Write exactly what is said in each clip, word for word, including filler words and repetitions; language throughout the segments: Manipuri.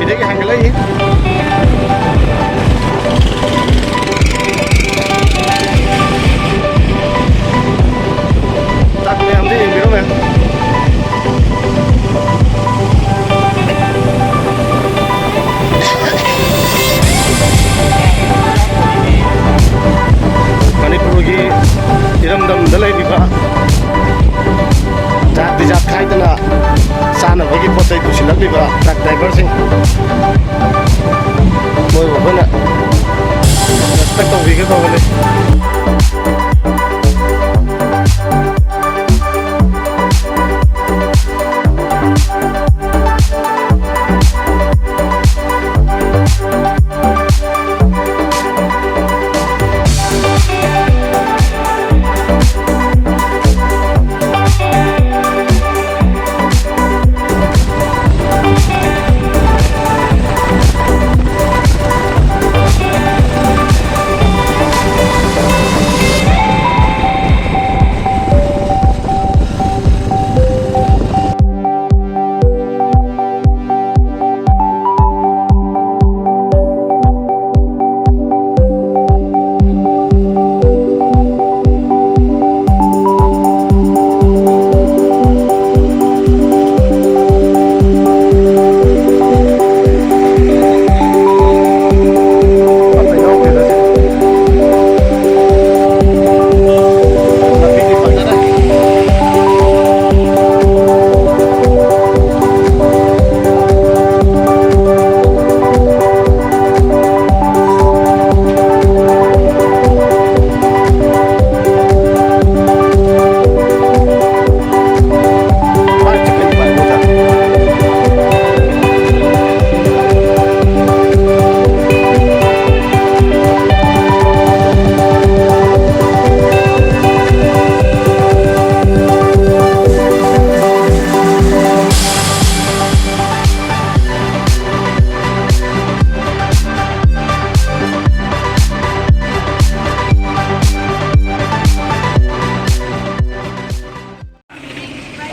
ꯁꯤꯗꯒꯤ ꯍꯥꯏꯒꯠꯂꯛꯏ꯫ ꯇ꯭ꯔꯛ ꯃꯌꯥꯝꯗꯣ ꯌꯦꯡꯕꯤꯔꯣ ꯃꯌꯥꯝ꯫ ꯃꯅꯤꯄꯨꯔꯒꯤ ꯏꯔꯝꯗꯝꯗ ꯂꯩꯔꯤꯕ ꯖꯥꯠ ꯕꯤꯖꯥꯠ ꯈꯥꯏꯗꯅ ꯆꯥꯅꯕꯒꯤ ꯄꯣꯠ ꯆꯩ ꯄꯨꯁꯤꯜꯂꯛꯂꯤꯕ ꯇ꯭ꯔꯛ ꯗ꯭ꯔꯥꯏꯚꯔꯁꯤꯡ, ꯃꯣꯏꯕꯨ ꯑꯩꯈꯣꯏꯅ ꯔꯦꯁꯄꯦꯛ ꯇꯧꯕꯤꯒꯦ ꯇꯧꯕꯅꯤ꯫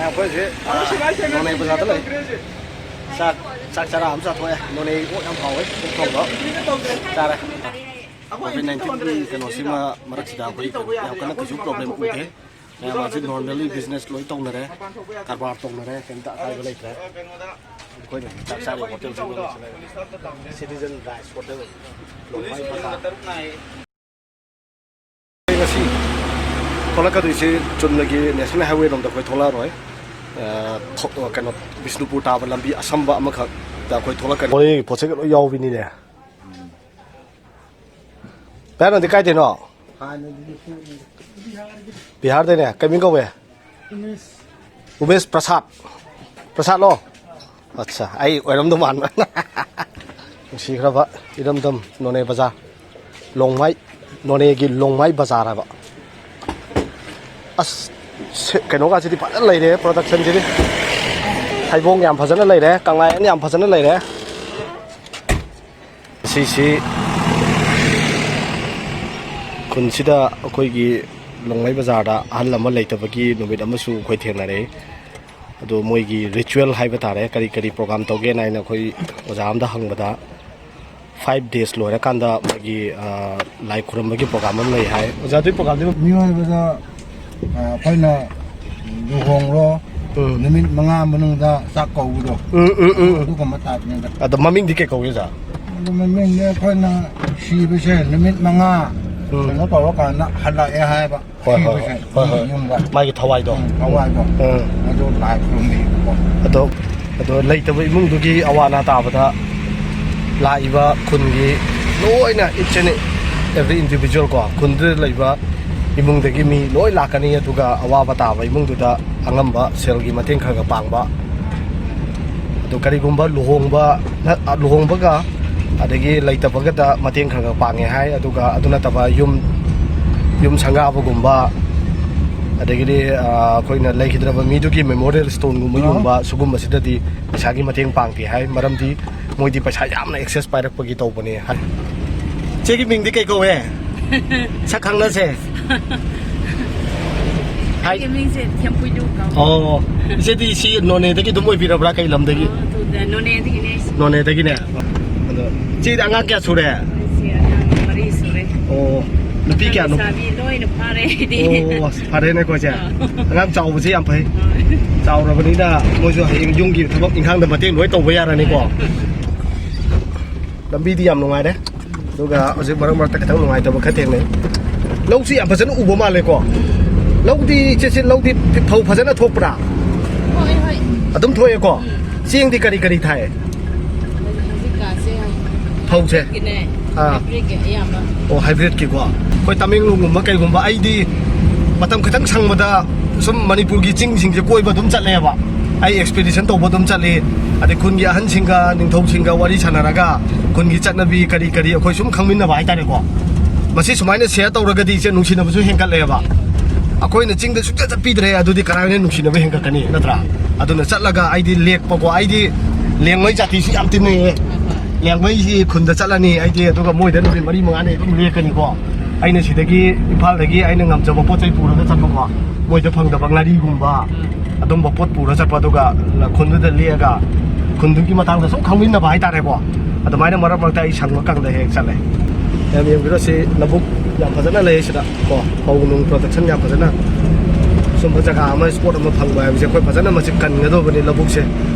ꯑꯩꯈꯣꯏꯁꯦ ꯅꯣꯅꯦ ꯕꯖꯥꯔꯗ ꯂꯩ꯫ ꯆꯥꯛ ꯆꯥꯛ ꯆꯔꯥ ꯑꯃ ꯆꯥꯊꯣꯛꯑꯦ꯫ ꯅꯣꯅꯦ ꯑꯣꯛ ꯌꯥꯝ ꯍꯥꯎꯋꯦ, ꯑꯣꯛ ꯊꯣꯡꯕ ꯆꯥꯔꯦ꯫ ꯀꯣꯚꯤꯗ ꯅꯥꯏꯟꯇꯤꯟꯒꯤ ꯀꯩꯅꯣꯁꯤꯃ ꯃꯔꯛꯁꯤꯗ ꯑꯩꯈꯣꯏ ꯌꯥꯝ ꯀꯟꯅ ꯀꯩꯁꯨ ꯄ꯭ꯔꯣꯕ꯭ꯂꯦꯝ ꯎꯗꯦ꯫ ꯃꯌꯥꯝ ꯍꯧꯖꯤꯛ ꯅꯣꯔꯃꯦꯜꯂꯤ ꯕꯤꯖꯤꯅꯦꯁ ꯂꯣꯏ ꯇꯧꯅꯔꯦ, ꯀꯔꯕꯥꯔ ꯇꯧꯅꯔꯦ, ꯀꯩꯝꯇ ꯑꯀꯥꯏꯕ ꯂꯩꯇ꯭ꯔꯦ꯫ ꯑꯩꯈꯣꯏꯅ ꯆꯥꯛ ꯆꯥꯔꯤꯕ ꯍꯣꯇꯦꯜꯁꯤꯡꯗꯣ ꯁꯤꯇꯤꯖꯟ ꯔꯥꯏꯁ ꯍꯣꯇꯦꯜ, ꯂꯣꯡꯃꯥꯏ ꯕꯖꯥꯔ꯫ ꯉꯁꯤ ꯊꯣꯛꯂꯛꯀꯗꯣꯏꯁꯤ ꯆꯨꯝꯅꯒꯤ ꯅꯦꯁꯅꯦꯜ ꯍꯥꯏꯋꯦ ꯂꯣꯝꯗ ꯑꯩꯈꯣꯏ ꯊꯣꯛꯂꯛꯑꯔꯣꯏ꯫ ꯑ, ꯊꯣꯛ-, ꯀꯩꯅꯣ, ꯕꯤꯁꯅꯨꯄꯨꯔ ꯇꯥꯕ ꯂꯝꯕꯤ ꯑꯁꯝꯕ ꯑꯃꯈꯛꯇ ꯑꯩꯈꯣꯏ ꯊꯣꯛꯂꯛꯀꯅꯤ꯫ ꯃꯣꯏ ꯄꯣꯠ ꯆꯩ ꯂꯣꯏ ꯌꯥꯎꯕꯤꯅꯤꯅꯦ꯫ ꯚꯥꯏ, ꯅꯪꯗꯤ ꯀꯥꯏꯗꯩꯅꯣ? ꯕꯤꯍꯥꯔꯗꯩꯅꯦ꯫ ꯀꯩ ꯃꯤꯡ ꯀꯧꯋꯦ? ꯎꯃꯦꯁ ꯄ꯭ꯔꯁꯥꯗ꯫ ꯄ꯭ꯔꯁꯥꯗꯂꯣ? ꯑꯠꯆꯥ, ꯑꯩ ꯑꯣꯏꯔꯝꯗꯧ ꯃꯥꯟꯕ꯫ ꯅꯨꯡꯁꯤꯈ꯭ꯔꯕ ꯏꯔꯝꯗꯝ ꯅꯣꯅꯦ ꯕꯖꯥꯔ, ꯂꯣꯡꯃꯥꯏ, ꯅꯣꯅꯦꯒꯤ ꯂꯣꯡꯃꯥꯏ ꯕꯖꯥꯔ ꯍꯥꯏꯕ꯫ ꯑꯁ, ꯁꯦ-, ꯀꯩꯅꯣꯒꯁꯤꯗꯤ ꯐꯖꯅ ꯂꯩꯔꯦ, ꯄ꯭ꯔꯗꯛꯁꯟꯁꯤꯗꯤ꯫ ꯍꯩꯕꯣꯡ ꯌꯥꯝ ꯐꯖꯅ ꯂꯩꯔꯦ, ꯀꯪꯂꯥꯌꯦꯟ ꯌꯥꯝ ꯐꯖꯅ ꯂꯩꯔꯦ꯫ ꯁꯤꯁꯤ ꯈꯨꯟꯁꯤꯗ ꯑꯩꯈꯣꯏꯒꯤ ꯂꯣꯡꯃꯩ ꯕꯖꯥꯔꯗ ꯑꯍꯜ ꯑꯃ ꯂꯩꯇꯕꯒꯤ ꯅꯨꯃꯤꯠ ꯑꯃꯁꯨ ꯑꯩꯈꯣꯏ ꯊꯦꯡꯅꯔꯛꯏ꯫ ꯑꯗꯣ ꯃꯣꯏꯒꯤ ꯔꯤꯆꯨꯋꯦꯜ ꯍꯥꯏꯕ ꯇꯥꯔꯦ, ꯀꯔꯤ ꯀꯔꯤ ꯄ꯭ꯔꯣꯒꯥꯝ ꯇꯧꯒꯦꯅ ꯍꯥꯏꯅ ꯑꯩꯈꯣꯏ ꯑꯣꯖꯥ ꯑꯃꯗ ꯍꯪꯕꯗ, ꯐꯥꯏꯚ ꯗꯦꯖ ꯂꯣꯏꯔꯀꯥꯟꯗ ꯃꯣꯏꯒꯤ, ꯑ, ꯂꯥꯏ ꯈꯨꯔꯨꯝꯕꯒꯤ ꯄ꯭ꯔꯣꯒꯥꯝ ꯑꯃ ꯂꯩ ꯍꯥꯏ꯫ ꯑꯣꯖꯥ, ꯑꯗꯨꯒꯤ ꯄ꯭ꯔꯣꯒꯥꯝꯗꯨ ꯃꯤꯑꯣꯏꯕꯗ, ꯑ, ꯑꯩꯈꯣꯏꯅ ꯂꯨꯍꯣꯡꯂꯣ, ꯎꯝ꯫ ꯅꯨꯃꯤꯠ ꯃꯉꯥ ꯃꯅꯨꯡꯗ ꯆꯥꯛ ꯀꯧꯕꯗꯣ, ꯎꯝ, ꯎꯝ, ꯎꯝ, ꯎꯝ꯫ ꯑꯗꯨꯒꯨꯝꯕ ꯇꯥꯏꯞꯅꯤꯗ꯫ ꯑꯗꯣ ꯃꯃꯤꯡꯗꯤ ꯀꯩ ꯀꯧꯒꯦ, ꯑꯣꯖꯥ? ꯑꯗꯣ ꯃꯃꯤꯡꯗꯤ ꯑꯩꯈꯣꯏꯅ ꯁꯤꯕꯁꯦ ꯅꯨꯃꯤꯠ ꯃꯉꯥ ꯎꯝ꯫ ꯀꯩꯅꯣ ꯇꯧꯔꯀꯥꯟꯗ ꯍꯜꯂꯛꯑꯦ ꯍꯥꯏꯕ꯫ ꯍꯣꯏ, ꯍꯣꯏ, ꯁꯤꯕꯁꯦ ꯍꯣꯏ, ꯍꯣꯏ꯫ ꯌꯨꯝꯗ꯫ ꯃꯥꯒꯤ ꯊꯋꯥꯏꯗꯣ꯫ ꯎꯝ, ꯊꯋꯥꯏꯗꯣ꯫ ꯎꯝ꯫ ꯑꯗꯨ ꯂꯥꯏ ꯈꯨꯔꯨꯝꯕꯤꯕꯀꯣ꯫ ꯑꯗꯣ, ꯑꯗꯣ ꯂꯩꯇꯕ ꯏꯃꯨꯡꯗꯨꯒꯤ ꯑꯋꯥ ꯑꯅꯥ ꯇꯥꯕꯗ ꯂꯥꯛꯏꯕ ꯈꯨꯟꯒꯤ ꯂꯣꯏꯅ each and every individual ꯀꯣ, ꯈꯨꯟꯗꯨꯗ ꯂꯩꯕ ꯏꯃꯨꯡꯗꯒꯤ ꯃꯤ ꯂꯣꯏ ꯂꯥꯛꯀꯅꯤ꯫ ꯑꯗꯨꯒ ꯑꯋꯥꯕ ꯇꯥꯕ ꯏꯃꯨꯡꯗꯨꯗ ꯑꯉꯝꯕ ꯁꯦꯜꯒꯤ ꯃꯇꯦꯡ ꯈꯔ ꯈꯔ ꯄꯥꯡꯕ꯫ ꯑꯗꯨ ꯀꯔꯤꯒꯨꯝꯕ ꯂꯨꯍꯣꯡꯕ, ꯂꯨꯍꯣꯡꯕꯒ ꯑꯗꯒꯤ ꯂꯩꯇꯕꯒꯗ ꯃꯇꯦꯡ ꯈꯔ ꯈꯔ ꯄꯥꯡꯉꯦ ꯍꯥꯏ꯫ ꯑꯗꯨꯒ ꯑꯗꯨ ꯅꯠꯇꯕ ꯌꯨꯝ, ꯌꯨꯝ ꯁꯪꯒꯥꯕꯒꯨꯝꯕ, ꯑꯗꯒꯤꯗꯤ, ꯑ, ꯑꯩꯈꯣꯏꯅ ꯂꯩꯈꯤꯗ꯭ꯔꯕ ꯃꯤꯗꯨꯒꯤ ꯃꯦꯃꯣꯔꯤꯌꯦꯜ ꯁ꯭ꯇꯣꯟꯒꯨꯝꯕ ꯑ꯫ ꯌꯨꯡꯕ, ꯁꯤꯒꯨꯝꯕꯁꯤꯗꯗꯤ ꯄꯩꯁꯥꯒꯤ ꯃꯇꯦꯡ ꯄꯥꯡꯗꯦ ꯍꯥꯏ꯫ ꯃꯔꯝꯗꯤ ꯃꯣꯏꯗꯤ ꯄꯩꯁꯥ ꯌꯥꯝꯅ ꯑꯦꯛꯁꯦꯁ ꯄꯥꯏꯔꯛꯄꯒꯤ ꯇꯧꯕꯅꯦ ꯍꯥꯏ꯫ ꯆꯦꯒꯤ ꯃꯤꯡꯗꯤ ꯀꯩ ꯀꯧꯋꯦ? ꯁꯛ ꯈꯪꯅꯁꯦ꯫ ꯑꯩꯒꯤ ꯃꯤꯡꯁꯦ ꯊꯦꯝꯄꯨꯏꯂꯨ ꯀꯧ꯫ ꯑꯣ, ꯏꯆꯦꯗꯤ ꯁꯤ ꯅꯣꯅꯦꯗꯒꯤ ꯑꯗꯨꯝ ꯑꯣꯏꯕꯤꯔꯕ꯭ꯔꯥ? ꯀꯩ ꯂꯝꯗꯒꯤ? ꯑꯣ, ꯑꯗꯨꯗ ꯅꯣꯅꯦꯗꯒꯤꯅꯦ ꯑꯩꯁꯦ꯫ ꯅꯣꯅꯦꯗꯒꯤꯅꯦ꯫ ꯑꯗꯣ ꯏꯆꯦꯗꯤ ꯑꯉꯥꯡ ꯀꯌꯥ ꯁꯨꯔꯦ? ꯑꯩꯁꯦ ꯑꯉꯥꯡ ꯃꯔꯤ ꯁꯨꯔꯦ꯫ ꯑꯣ, ꯅꯨꯄꯤ ꯀꯌꯥꯅꯣ? ꯂꯩꯁꯥꯕꯤ ꯂꯣꯏꯅ ꯐꯥꯔꯦ ꯑꯩꯗꯤ꯫ ꯑꯣ, ꯑꯁ, ꯐꯔꯦꯅꯦꯀꯣ ꯏꯆꯦ꯫ ꯑꯥ꯫ ꯑꯉꯥꯡ ꯆꯥꯎꯕꯁꯦ ꯌꯥꯝ ꯐꯩ꯫ ꯍꯣꯏ꯫ ꯆꯥꯎꯔꯕꯅꯤꯅ ꯃꯣꯏꯁꯨ ꯍꯌꯦꯡ ꯌꯨꯝꯒꯤ ꯊꯕꯛ ꯏꯪꯈꯥꯡꯗ ꯃꯇꯦꯡ ꯂꯣꯏ ꯇꯧꯕ ꯌꯥꯔꯅꯤꯀꯣ꯫ ꯂꯝꯕꯤꯗꯤ ꯌꯥꯝ ꯅꯨꯡꯉꯥꯏꯔꯦ꯫ ꯑꯗꯨꯒ ꯍꯧꯖꯤꯛ ꯃꯔꯛ ꯃꯔꯛꯇ ꯈꯤꯇꯪ ꯅꯨꯡꯉꯥꯏꯇꯕ ꯈꯔ ꯊꯦꯡꯅꯩ꯫ ꯂꯧꯁꯤ ꯌꯥꯝ ꯐꯖꯅ ꯎꯕ ꯃꯥꯜꯂꯦꯀꯣ꯫ ꯂꯧꯗꯤ ꯏꯆꯦ, ꯁꯤ ꯂꯧꯗꯤ ꯐꯧ ꯐꯖꯅ ꯊꯣꯛꯄ꯭ꯔꯥ? ꯍꯣꯏ, ꯍꯣꯏ꯫ ꯑꯗꯨꯝ ꯊꯣꯛꯑꯦꯀꯣ? ꯎꯝ꯫ ꯆꯦꯡꯗꯤ ꯀꯔꯤ ꯀꯔꯤ ꯊꯥꯏ? ꯍꯧꯖꯤꯛꯀꯥꯟꯁꯦ ꯐꯧꯁꯦ? ꯍꯥꯏꯕ꯭ꯔꯤꯠꯀꯤꯅꯦ꯫ ꯑꯥ꯫ ꯍꯥꯏꯕ꯭ꯔꯤꯠꯀꯤ ꯑꯌꯥꯝꯕ꯫ ꯑꯣ, ꯍꯥꯏꯕ꯭ꯔꯤꯠꯀꯤꯀꯣ꯫ ꯑꯩꯈꯣꯏ ꯇꯃꯦꯡꯂꯣꯡꯒꯨꯝꯕ ꯀꯩꯒꯨꯝꯕ, ꯑꯩꯗꯤ ꯃꯇꯝ ꯈꯤꯇꯪ ꯁꯪꯕꯗ ꯁꯨꯝ ꯃꯅꯤꯄꯨꯔꯒꯤ ꯆꯤꯡꯁꯤꯡꯁꯦ ꯀꯣꯏꯕ ꯑꯗꯨꯝ ꯆꯠꯂꯦꯕ꯫ ꯑꯩ ꯑꯦꯛꯁꯄꯤꯗꯤꯁꯟ ꯇꯧꯕ ꯑꯗꯨꯝ ꯆꯠꯂꯤ꯫ ꯑꯗꯩ ꯈꯨꯟꯒꯤ ꯑꯍꯟꯁꯤꯡꯒ, ꯅꯤꯡꯊꯧꯁꯤꯡꯒ ꯋꯥꯔꯤ ꯁꯥꯟꯅꯔꯒ ꯈꯨꯟꯒꯤ ꯆꯠꯅꯕꯤ ꯀꯔꯤ ꯀꯔꯤ ꯑꯩꯈꯣꯏ ꯁꯨꯝ ꯈꯪꯃꯤꯟꯅꯕ ꯍꯥꯏꯇꯥꯔꯦꯀꯣ꯫ ꯃꯁꯤ ꯁꯨꯃꯥꯏꯅ ꯁꯤꯌꯔ ꯇꯧꯔꯒꯗꯤ ꯏꯆꯦ ꯅꯨꯡꯁꯤꯅꯕꯁꯨ ꯍꯦꯟꯒꯠꯂꯛꯑꯦꯕ꯫ ꯑꯩꯈꯣꯏꯅ ꯆꯤꯡꯗ ꯁꯨꯡꯆꯠ ꯆꯠꯄꯤꯗ꯭ꯔꯦ, ꯑꯗꯨꯗꯤ ꯀꯔꯥꯏꯅ ꯅꯨꯡꯁꯤꯅꯕ ꯍꯦꯟꯒꯠꯀꯅꯤ, ꯅꯠꯇ꯭ꯔꯥ? ꯑꯗꯨꯅ ꯆꯠꯂꯒ ꯑꯩꯗꯤ ꯂꯦꯛꯄꯀꯣ, ꯑꯩꯗꯤ ꯂꯦꯡꯃꯩ ꯖꯥꯇꯤꯁꯨ ꯌꯥꯝ ꯇꯤꯟꯅꯩꯌꯦ꯫ ꯂꯦꯡꯃꯩꯁꯤ ꯈꯨꯟꯗ ꯆꯠꯂꯅꯤ ꯑꯩꯗꯤ, ꯑꯗꯨꯒ ꯃꯣꯏꯗ ꯅꯨꯃꯤꯠ ꯃꯔꯤ ꯃꯉꯥꯅꯤ ꯑꯗꯨꯝ ꯂꯦꯛꯀꯅꯤꯀꯣ꯫ ꯑꯩꯅ ꯁꯤꯗꯒꯤ, ꯏꯝꯐꯥꯜꯗꯒꯤ ꯑꯩꯅ ꯉꯝꯖꯕ ꯄꯣꯠ ꯆꯩ ꯄꯨꯔꯒ ꯆꯠꯄꯀꯣ, ꯃꯣꯏꯗ ꯐꯪꯗꯕ ꯉꯥꯔꯤꯒꯨꯝꯕ, ꯑꯗꯨꯝꯕ ꯄꯣꯠ ꯄꯨꯔ ꯆꯠꯄ, ꯑꯗꯨꯒ ꯈꯨꯟꯗꯨꯗ ꯂꯦꯛꯑꯒ ꯈꯨꯟꯗꯨꯒꯤ ꯃꯇꯥꯡꯗ ꯁꯨꯝ ꯈꯪꯃꯤꯟꯅꯕ ꯍꯥꯏꯇꯥꯔꯦꯀꯣ꯫ ꯑꯗꯨꯃꯥꯏꯅ ꯃꯔꯛ ꯃꯔꯛꯇ ꯑꯩ ꯁꯪꯕ ꯀꯥꯟꯗ ꯍꯦꯛ ꯆꯠꯂꯦ꯫ ꯌꯥꯝ ꯌꯦꯡꯕꯤꯔꯣ, ꯁꯤ ꯂꯧꯕꯨꯛ ꯌꯥꯝ ꯐꯖꯅ ꯂꯩ ꯁꯤꯗ ꯀꯣ, ꯐꯧ ꯅꯨꯡ ꯄ꯭ꯔꯣꯗꯛꯁꯟ ꯌꯥꯝ ꯐꯖꯅ꯫ ꯁꯨꯝꯕ ꯖꯒꯥ ꯑꯃ, ꯁ꯭ꯄꯣꯠ ꯑꯃ ꯐꯪꯕ ꯍꯥꯏꯕꯁꯦ ꯑꯩꯈꯣꯏ ꯐꯖꯅ ꯃꯁꯤ ꯀꯟꯒꯗꯧꯕꯅꯤ꯫ ꯂꯧꯕꯨꯛꯁꯦ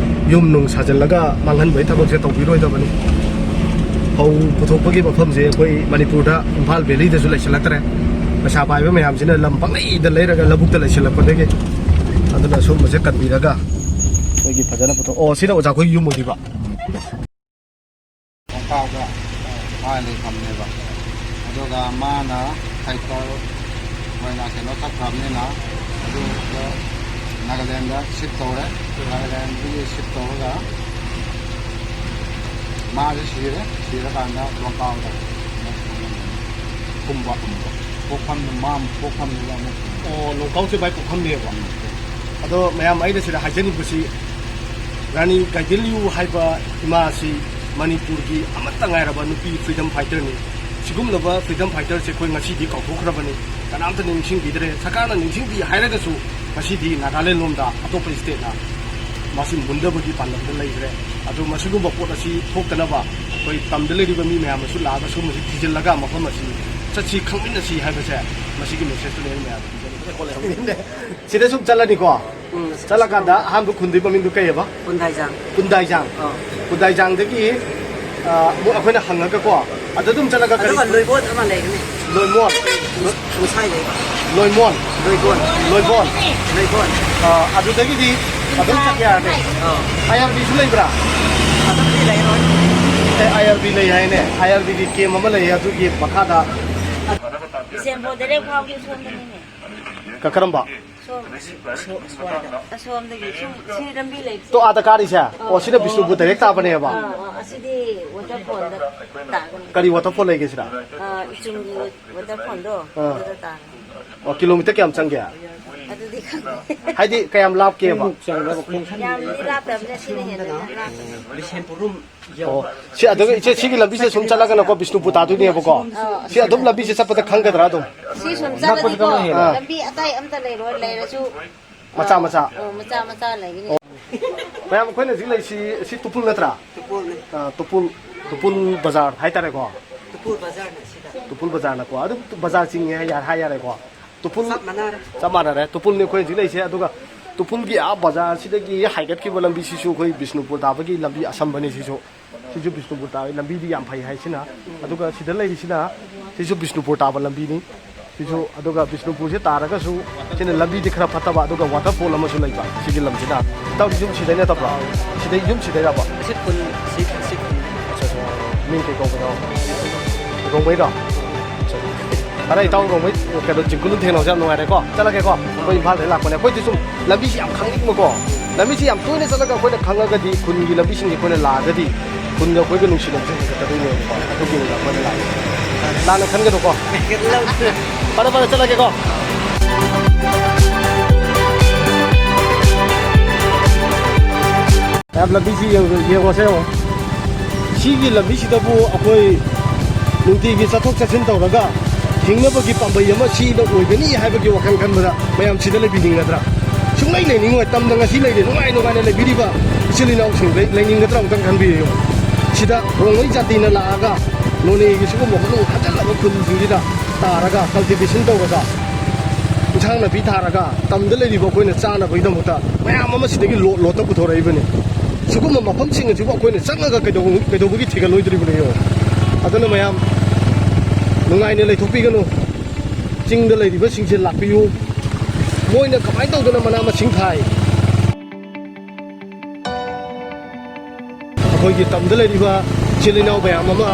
ꯌꯨꯝ ꯅꯨꯡ ꯁꯥꯖꯤꯜꯂꯒ ꯃꯥꯡꯍꯟꯕꯒꯤ ꯊꯕꯛꯁꯦ ꯇꯧꯕꯤꯔꯣꯏꯗꯕꯅꯤ꯫ ꯐꯧ ꯄꯨꯊꯣꯛꯄꯒꯤ ꯃꯐꯝꯁꯦ ꯑꯩꯈꯣꯏ ꯃꯅꯤꯄꯨꯔꯗ ꯏꯝꯐꯥꯜ ꯚꯦꯂꯤꯗꯁꯨ ꯂꯩꯁꯤꯜꯂꯛꯇ꯭ꯔꯦ꯫ ꯄꯩꯁꯥ ꯄꯥꯏꯕ ꯃꯌꯥꯝꯁꯤꯅ ꯂꯝ ꯄꯪꯂꯩꯗ ꯂꯩꯔꯒ ꯂꯧꯕꯨꯛꯇ ꯂꯩꯁꯤꯜꯂꯛꯄꯗꯒꯤ꯫ ꯑꯗꯨꯅ ꯁꯨꯝꯕꯁꯦ ꯀꯟꯕꯤꯔꯒ ꯑꯩꯈꯣꯏꯒꯤ ꯐꯖꯅ ꯄꯨꯊꯣꯛ-, ꯑꯣ, ꯁꯤꯅ ꯑꯣꯖꯥ ꯑꯩꯈꯣꯏꯒꯤ ꯌꯨꯝ ꯑꯣꯏꯗꯣꯏꯕ꯫ ꯀꯣꯡꯄꯥꯜꯗ ꯃꯥ ꯂꯩꯐꯝꯅꯦꯕ꯫ ꯑꯗꯨꯒ ꯃꯥꯅ ꯐꯥꯏꯇꯔ ꯑꯣꯏꯅ ꯀꯩꯅꯣ ꯆꯠꯈ꯭ꯔꯕꯅꯤꯅ, ꯑꯗꯨꯗ ꯅꯥꯒꯥꯂꯦꯟꯗ ꯁꯤꯞ ꯇꯧꯔꯦ꯫ ꯅꯥꯒꯥꯂꯦꯟꯗꯒꯤ ꯁꯤꯞ ꯇꯧꯔꯒ ꯃꯥꯁꯦ ꯁꯤꯔꯦ꯫ ꯁꯤꯔꯀꯥꯟꯗ ꯂꯣꯡꯀꯥꯎꯗ ꯑꯃꯨꯛ ꯀꯨꯝꯕ꯫ ꯄꯣꯛꯐꯝꯗ, ꯃꯥ ꯄꯣꯛꯐꯝꯗꯨꯗ ꯑꯃꯨꯛ꯫ ꯑꯣ, ꯂꯣꯡꯀꯥꯎꯁꯦ ꯚꯥꯏ ꯄꯣꯛꯐꯝꯅꯦꯕ꯫ ꯑꯗꯣ ꯃꯌꯥꯝ, ꯑꯩꯅ ꯁꯤꯗ ꯍꯥꯏꯖꯅꯤꯡꯕꯁꯤ, ꯔꯥꯅꯤ ꯒꯥꯏꯗꯤꯟꯂꯤꯌꯨ ꯍꯥꯏꯕ ꯏꯃꯥ ꯑꯁꯤ ꯃꯅꯤꯄꯨꯔꯒꯤ ꯑꯃꯠꯇ ꯉꯥꯏꯔꯕ ꯅꯨꯄꯤ ꯐ꯭ꯔꯤꯗꯝ ꯐꯥꯏꯇꯔꯅꯤ꯫ ꯁꯤꯒꯨꯝꯂꯕ freedom fighterꯁꯦ ꯑꯩꯈꯣꯏ ꯉꯁꯤꯗꯤ ꯀꯥꯎꯊꯣꯛꯈ꯭ꯔꯕꯅꯤ꯫ ꯀꯅꯥꯝꯇ ꯅꯤꯡꯁꯤꯡꯕꯤꯗ꯭ꯔꯦ꯫ ꯁꯔꯀꯥꯔꯅ ꯅꯤꯡꯁꯤꯡꯕꯤ ꯍꯥꯏꯔꯒꯁꯨ ꯉꯁꯤꯗꯤ ꯅꯥꯒꯥꯂꯦꯟ ꯂꯣꯝꯗ ꯑꯇꯣꯞꯄ stateꯅ ꯃꯁꯤ ꯃꯨꯟꯗꯕꯒꯤ ꯄꯥꯟꯗꯝꯗ ꯂꯩꯈ꯭ꯔꯦ꯫ ꯑꯗꯨ ꯃꯁꯤꯒꯨꯝꯕ ꯄꯣꯠ ꯑꯁꯤ ꯊꯣꯛꯇꯅꯕ ꯑꯩꯈꯣꯏ ꯇꯝꯗ ꯂꯩꯔꯤꯕ ꯃꯤ ꯃꯌꯥꯝꯅꯁꯨ ꯂꯥꯛꯑꯒ ꯁꯤꯒꯨꯝꯕꯁꯤ ꯊꯤꯖꯤꯜꯂꯒ ꯃꯐꯝ ꯑꯁꯤ ꯆꯠꯁꯤ ꯈꯪꯃꯤꯟꯅꯁꯤ ꯍꯥꯏꯕꯁꯦ ꯃꯁꯤꯒꯤ messageꯇꯨꯅꯦ ꯑꯩꯅ ꯃꯌꯥꯝꯗ ꯄꯤꯖꯅꯤꯡꯕꯁꯦ꯫ ꯁꯤꯗ ꯁꯨꯝ ꯆꯠꯂꯅꯤꯀꯣ꯫ ꯎꯝ꯫ ꯆꯠꯂꯀꯥꯟꯗ ꯑꯍꯥꯟꯕ ꯈꯨꯟꯗꯨꯒꯤ ꯃꯃꯤꯡꯗꯨ ꯀꯩ ꯍꯥꯏꯕ? ꯀꯨꯟꯗꯥꯏꯖꯥꯡ꯫ ꯀꯨꯟꯗꯥꯏꯖꯥꯡ꯫ ꯑꯥ꯫ ꯀꯨꯟꯗꯥꯏꯖꯥꯡꯗꯒꯤ, ꯑ, ꯑꯃꯨꯛ ꯑꯩꯈꯣꯏꯅ ꯍꯪꯉꯒꯀꯣ, ꯑꯗ ꯑꯗꯨꯝ ꯆꯠꯂꯒ ꯀꯔꯤ? ꯑꯗꯨꯒ ꯂꯣꯏꯕꯣꯠ ꯑꯃ ꯂꯩꯒꯅꯤ꯫ ꯂꯣꯏꯃꯣꯟ꯫ ꯉꯁꯥꯏ ꯂꯩ꯫ ꯂꯣꯏꯃꯣꯟ꯫ ꯂꯣꯏꯕꯣꯟ꯫ ꯂꯣꯏꯕꯣꯟ꯫ ꯂꯣꯏꯕꯣꯟ꯫ ꯑ, ꯑꯗꯨꯗꯒꯤꯗꯤ ꯑꯗꯨꯝ ꯆꯠꯀꯦ ꯍꯥꯏꯔꯗꯤ ꯑꯥ꯫ IRBꯁꯨ ꯂꯩꯕ꯭ꯔꯥ? ꯑꯗꯨꯝꯗꯤ ꯂꯩꯔꯣꯏ꯫ ꯑꯦ, IRB ꯂꯩ ꯍꯥꯏꯅꯦ꯫ IRBꯒꯤ camp ꯑꯃ ꯂꯩꯌꯦ ꯑꯗꯨꯒꯤ ꯃꯈꯥꯗ꯫ ꯕꯤꯁꯦꯝꯄꯨꯔ direct ꯐꯥꯎꯗꯤ ꯁꯣꯝꯗꯅꯤꯅꯦ꯫ ꯀ-, ꯀꯔꯝꯕ? ꯁꯣꯝ, ꯁꯣ-, ꯁ꯭ꯋꯥꯏꯗ꯫ ꯑꯁꯣꯝꯗꯒꯤ ꯁꯨꯝ ꯁꯤ ꯂꯝꯕꯤ ꯂꯩꯕꯁꯦ꯫ ꯇꯣ ꯑꯥꯗ ꯀꯥꯔꯤꯁꯦ? ꯑꯣ, ꯁꯤꯅ ꯕꯤꯁꯅꯨꯄꯨꯔ direct ꯇꯥꯕꯅꯦꯕ? ꯑꯥ, ꯑꯥ, ꯑꯁꯤꯗꯤ waterfallꯗ ꯇꯥꯒꯅꯤ꯫ ꯀꯔꯤ waterfall ꯂꯩꯒꯦ ꯁꯤꯗ? ꯑꯥ, ꯏꯆꯨꯝꯒꯤ waterfallꯗꯣ, ꯑꯥ꯫ ꯑꯗꯨꯗ ꯇꯥꯒꯅꯤ꯫ ꯑꯣ, kilometre ꯀꯌꯥꯝ ꯆꯪꯒꯦ? ꯑꯗꯨꯗꯤ ꯈꯪꯗꯦ꯫ ꯍꯥꯏꯗꯤ ꯀꯌꯥꯝ ꯂꯥꯞꯀꯦꯕ? ꯌꯥꯝꯗꯤ ꯂꯥꯞꯇꯕꯅꯦ, ꯁꯤꯅ ꯍꯦꯟꯅ ꯑꯗꯨꯝ ꯂꯥꯞꯄꯅꯦ꯫ ꯕꯤꯁꯦꯝꯄꯨꯔ ꯔꯣꯝ ꯑꯣ, ꯁꯤ ꯑꯗꯨꯒ ꯏꯆꯦ, ꯁꯤꯒꯤ ꯂꯝꯕꯤꯁꯦ ꯁꯨꯝ ꯆꯠꯂꯒꯅꯀꯣ ꯕꯤꯁꯅꯨꯄꯨꯔ ꯇꯥꯗꯣꯏꯅꯦꯕꯀꯣ꯫ ꯑꯥ꯫ ꯁꯤ ꯑꯗꯨꯝ ꯂꯝꯕꯤꯁꯦ ꯆꯠꯄꯗ ꯈꯪꯒꯗ꯭ꯔꯥ ꯑꯗꯨꯝ? ꯁꯤ ꯁꯨꯝ ꯆꯠꯂꯗꯤꯀꯣ, ꯑꯥ꯫ ꯂꯝꯕꯤ ꯑꯇꯩ ꯑꯝꯇ ꯂꯩꯔꯣꯏ, ꯂꯩꯔꯁꯨ, ꯃꯆꯥ ꯑꯥ, ꯃꯆꯥ꯫ ꯑꯥ, ꯃꯆꯥ ꯃꯆꯥ ꯂꯩꯒꯅꯤ꯫ ꯑꯣ꯫ ꯃꯌꯥꯝ, ꯑꯩꯈꯣꯏꯅ ꯍꯧꯖꯤꯛ ꯂꯩꯁꯤ, ꯁꯤ ꯇꯨꯄꯨꯜ ꯅꯠꯇ꯭ꯔꯥ? ꯇꯨꯄꯨꯜꯅꯤ꯫ ꯑꯥ, ꯇꯨꯄꯨꯜ, ꯇꯨꯄꯨꯜ ꯕꯖꯥꯔ ꯍꯥꯏꯇꯥꯔꯦꯀꯣ꯫ ꯇꯨꯄꯨꯜ ꯕꯖꯥꯔꯅ ꯁꯤꯗ꯫ ꯇꯨꯄꯨꯜ ꯕꯖꯥꯔꯅꯀꯣ꯫ ꯑꯗꯨꯝ ꯕꯖꯥꯔ ꯆꯤꯡꯉꯦ ꯍꯥꯏ ꯌꯥ-, ꯍꯥꯏ ꯌꯥꯔꯦꯀꯣ꯫ ꯇꯨꯄꯨꯜ ꯆꯞ ꯃꯥꯟꯅꯔꯦ꯫ ꯆꯞ ꯃꯥꯟꯅꯔꯦ꯫ ꯇꯨꯄꯨꯜꯅꯤ ꯑꯩꯈꯣꯏ ꯍꯧꯖꯤꯛ ꯂꯩꯁꯦ꯫ ꯑꯗꯨꯒ ꯇꯨꯄꯨꯜꯒꯤ ꯑꯥ ꯕꯖꯥꯔꯁꯤꯗꯒꯤ ꯍꯥꯏꯒꯠꯈꯤꯕ ꯂꯝꯕꯤꯁꯤꯁꯨ ꯑꯩꯈꯣꯏ ꯕꯤꯁꯅꯨꯄꯨꯔ ꯇꯥꯕꯒꯤ ꯂꯝꯕꯤ ꯑꯁꯝꯕꯅꯤ ꯁꯤꯁꯨ꯫ ꯁꯤꯁꯨ ꯕꯤꯁꯅꯨꯄꯨꯔ ꯇꯥꯕꯒꯤ ꯂꯝꯕꯤꯗꯤ ꯌꯥꯝ ꯐꯩ ꯍꯥꯏꯁꯤꯅ꯫ ꯑꯗꯨꯒ ꯁꯤꯗ ꯂꯩꯔꯤꯁꯤꯅ ꯁꯤꯁꯨ ꯕꯤꯁꯅꯨꯄꯨꯔ ꯇꯥꯕ ꯂꯝꯕꯤꯅꯤ꯫ ꯁꯤꯁꯨ, ꯑꯗꯨꯒ ꯕꯤꯁꯅꯨꯄꯨꯔꯁꯦ ꯇꯥꯔꯒꯁꯨ ꯁꯤꯅ ꯂꯝꯕꯤꯗꯤ ꯈꯔ ꯐꯠꯇꯕ, ꯑꯗꯨꯒ waterfall ꯑꯃꯁꯨ ꯂꯩꯕ ꯁꯤꯒꯤ ꯂꯝꯁꯤꯗ꯫ ꯏꯇꯥꯎꯗꯤ ꯌꯨꯝ ꯁꯤꯗꯩ ꯅꯠꯇꯕ꯭ꯔꯣ? ꯁꯤꯗꯩ, ꯌꯨꯝ ꯁꯤꯗꯩꯔꯕ? ꯁꯤ ꯈꯨꯟ, ꯁꯤ, ꯁꯤ ꯈꯨꯟ꯫ ꯑꯠꯆꯥ, ꯑꯠꯆꯥ꯫ ꯃꯤꯡ ꯀꯩ ꯀꯧꯕꯅꯣ? ꯔꯣꯡꯃꯩꯔꯣ? ꯑꯠꯆꯥ꯫ ꯐꯔꯦ, ꯏꯇꯥꯎ ꯔꯣꯡꯃꯩ ꯀꯩꯅꯣ ꯖꯤꯡꯀꯨꯂꯨ ꯊꯦꯡꯅꯕꯁꯦ ꯌꯥꯝ ꯅꯨꯡꯉꯥꯏꯔꯦꯀꯣ꯫ ꯆꯠꯂꯒꯦꯀꯣ꯫ ꯑꯩꯈꯣꯏ ꯏꯝꯐꯥꯜꯗꯩ ꯂꯥꯛꯄꯅꯦ꯫ ꯑꯩꯈꯣꯏꯗꯤ ꯁꯨꯝ ꯂꯝꯕꯤꯁꯤ ꯌꯥꯝ ꯈꯪꯅꯤꯡꯕꯀꯣ꯫ ꯂꯝꯕꯤꯁꯤ ꯌꯥꯝ ꯇꯣꯏꯅ ꯆꯠꯂꯒ ꯑꯩꯈꯣꯏꯅ ꯈꯪꯉꯒꯗꯤ ꯈꯨꯟꯒꯤ ꯂꯝꯕꯤꯁꯤꯡꯁꯦ ꯑꯩꯈꯣꯏꯅ ꯂꯥꯛꯑꯒꯗꯤ ꯈꯨꯟꯒ ꯑꯩꯈꯣꯏꯒ ꯅꯨꯡꯁꯤꯅꯕꯁꯦ ꯍꯦꯟꯒꯠꯀꯗꯣꯏꯅꯦꯕꯀꯣ꯫ ꯑꯗꯨꯒꯤꯅꯤꯗ ꯑꯩꯈꯣꯏꯅ ꯂꯥꯛꯏꯁꯦ꯫ ꯂꯥꯟꯅ ꯈꯟꯒꯅꯨꯀꯣ꯫ ꯐꯔꯦ, ꯐꯔꯦ, ꯆꯠꯂꯒꯦꯀꯣ꯫ ꯃꯌꯥꯝ, ꯂꯝꯕꯤꯁꯤ ꯌꯦꯡ-, ꯌꯦꯡꯉꯣꯁꯦ, ꯌꯦꯡꯉꯣ꯫ ꯁꯤꯒꯤ ꯂꯝꯕꯤꯁꯤꯗꯕꯨ ꯑꯩꯈꯣꯏ ꯅꯨꯡꯇꯤꯒꯤ ꯆꯠꯊꯣꯛ ꯆꯠꯁꯤꯟ ꯇꯧꯔꯒ ꯍꯤꯡꯅꯕꯒꯤ ꯄꯥꯝꯕꯩ ꯑꯃ ꯁꯤꯗ ꯑꯣꯏꯒꯅꯤ ꯍꯥꯏꯕꯒꯤ ꯋꯥꯈꯜ ꯈꯟꯕꯗ ꯃꯌꯥꯝ ꯁꯤꯗ ꯂꯩꯕꯤꯅꯤꯡꯒꯗ꯭ꯔꯥ? ꯁꯨꯡꯂꯩ ꯂꯩꯅꯤꯡꯉꯣꯏ꯫ ꯇꯝꯗ ꯉꯁꯤ ꯂꯩꯔꯦ, ꯅꯨꯡꯉꯥꯏ ꯅꯨꯡꯉꯥꯏꯅ ꯂꯩꯕꯤꯔꯤꯕ ꯏꯆꯤꯜ ꯏꯅꯥꯎꯁꯤꯡ ꯂꯩ-, ꯂꯩꯅꯤꯡꯒꯗ꯭ꯔꯥ? ꯑꯃꯨꯛꯇꯪ ꯈꯟꯕꯤꯌꯨ꯫ ꯁꯤꯗ ꯔꯣꯡꯃꯩ ꯖꯥꯇꯤꯅ ꯂꯥꯛꯑꯒ ꯅꯣꯅꯦꯒꯤ ꯁꯤꯒꯨꯝꯕ ꯃꯅꯨꯡ ꯍꯟꯖꯜꯂꯕ ꯈꯨꯜꯁꯤꯡꯁꯤꯗ ꯇꯥꯔꯒ cultivation ꯇꯧꯔꯒ, ꯏꯟꯁꯥꯡ ꯅꯥꯄꯤ ꯊꯥꯔꯒ, ꯇꯝꯗ ꯂꯩꯔꯤꯕ ꯑꯩꯈꯣꯏꯅ ꯆꯥꯅꯕꯒꯤꯗꯃꯛꯇ ꯃꯌꯥꯝ ꯑꯃ ꯁꯤꯗꯒꯤ ꯂꯣꯠ ꯂꯣꯠꯇ ꯄꯨꯊꯣꯔꯛꯏꯕꯅꯤ꯫ ꯁꯤꯒꯨꯝꯕ ꯃꯐꯝꯁꯤꯡ ꯑꯁꯤꯕꯨ ꯑꯩꯈꯣꯏꯅ ꯆꯪꯉꯒ ꯀꯩꯗꯧꯕ-, ꯀꯩꯗꯧꯕꯒꯤ ꯊꯤꯒꯠꯂꯣꯏꯗꯣꯔꯤꯕꯅꯣ ꯌꯦꯡꯉꯣ꯫ ꯑꯗꯨꯅ ꯃꯌꯥꯝ ꯅꯨꯡꯉꯥꯏꯅ ꯂꯩꯊꯣꯛꯄꯤꯒꯅꯨ꯫ ꯆꯤꯡꯗ ꯂꯩꯔꯤꯕꯁꯤꯡꯁꯦ ꯂꯥꯛꯄꯤꯌꯨ꯫ ꯃꯣꯏꯅ ꯀꯃꯥꯏꯅ ꯇꯧꯗꯅ ꯃꯅꯥ ꯃꯁꯤꯡ ꯊꯥꯏ? ꯑꯩꯈꯣꯏꯒꯤ ꯇꯝꯗ ꯂꯩꯔꯤꯕ ꯏꯆꯤꯜ ꯏꯅꯥꯎ ꯃꯌꯥꯝ ꯑꯃ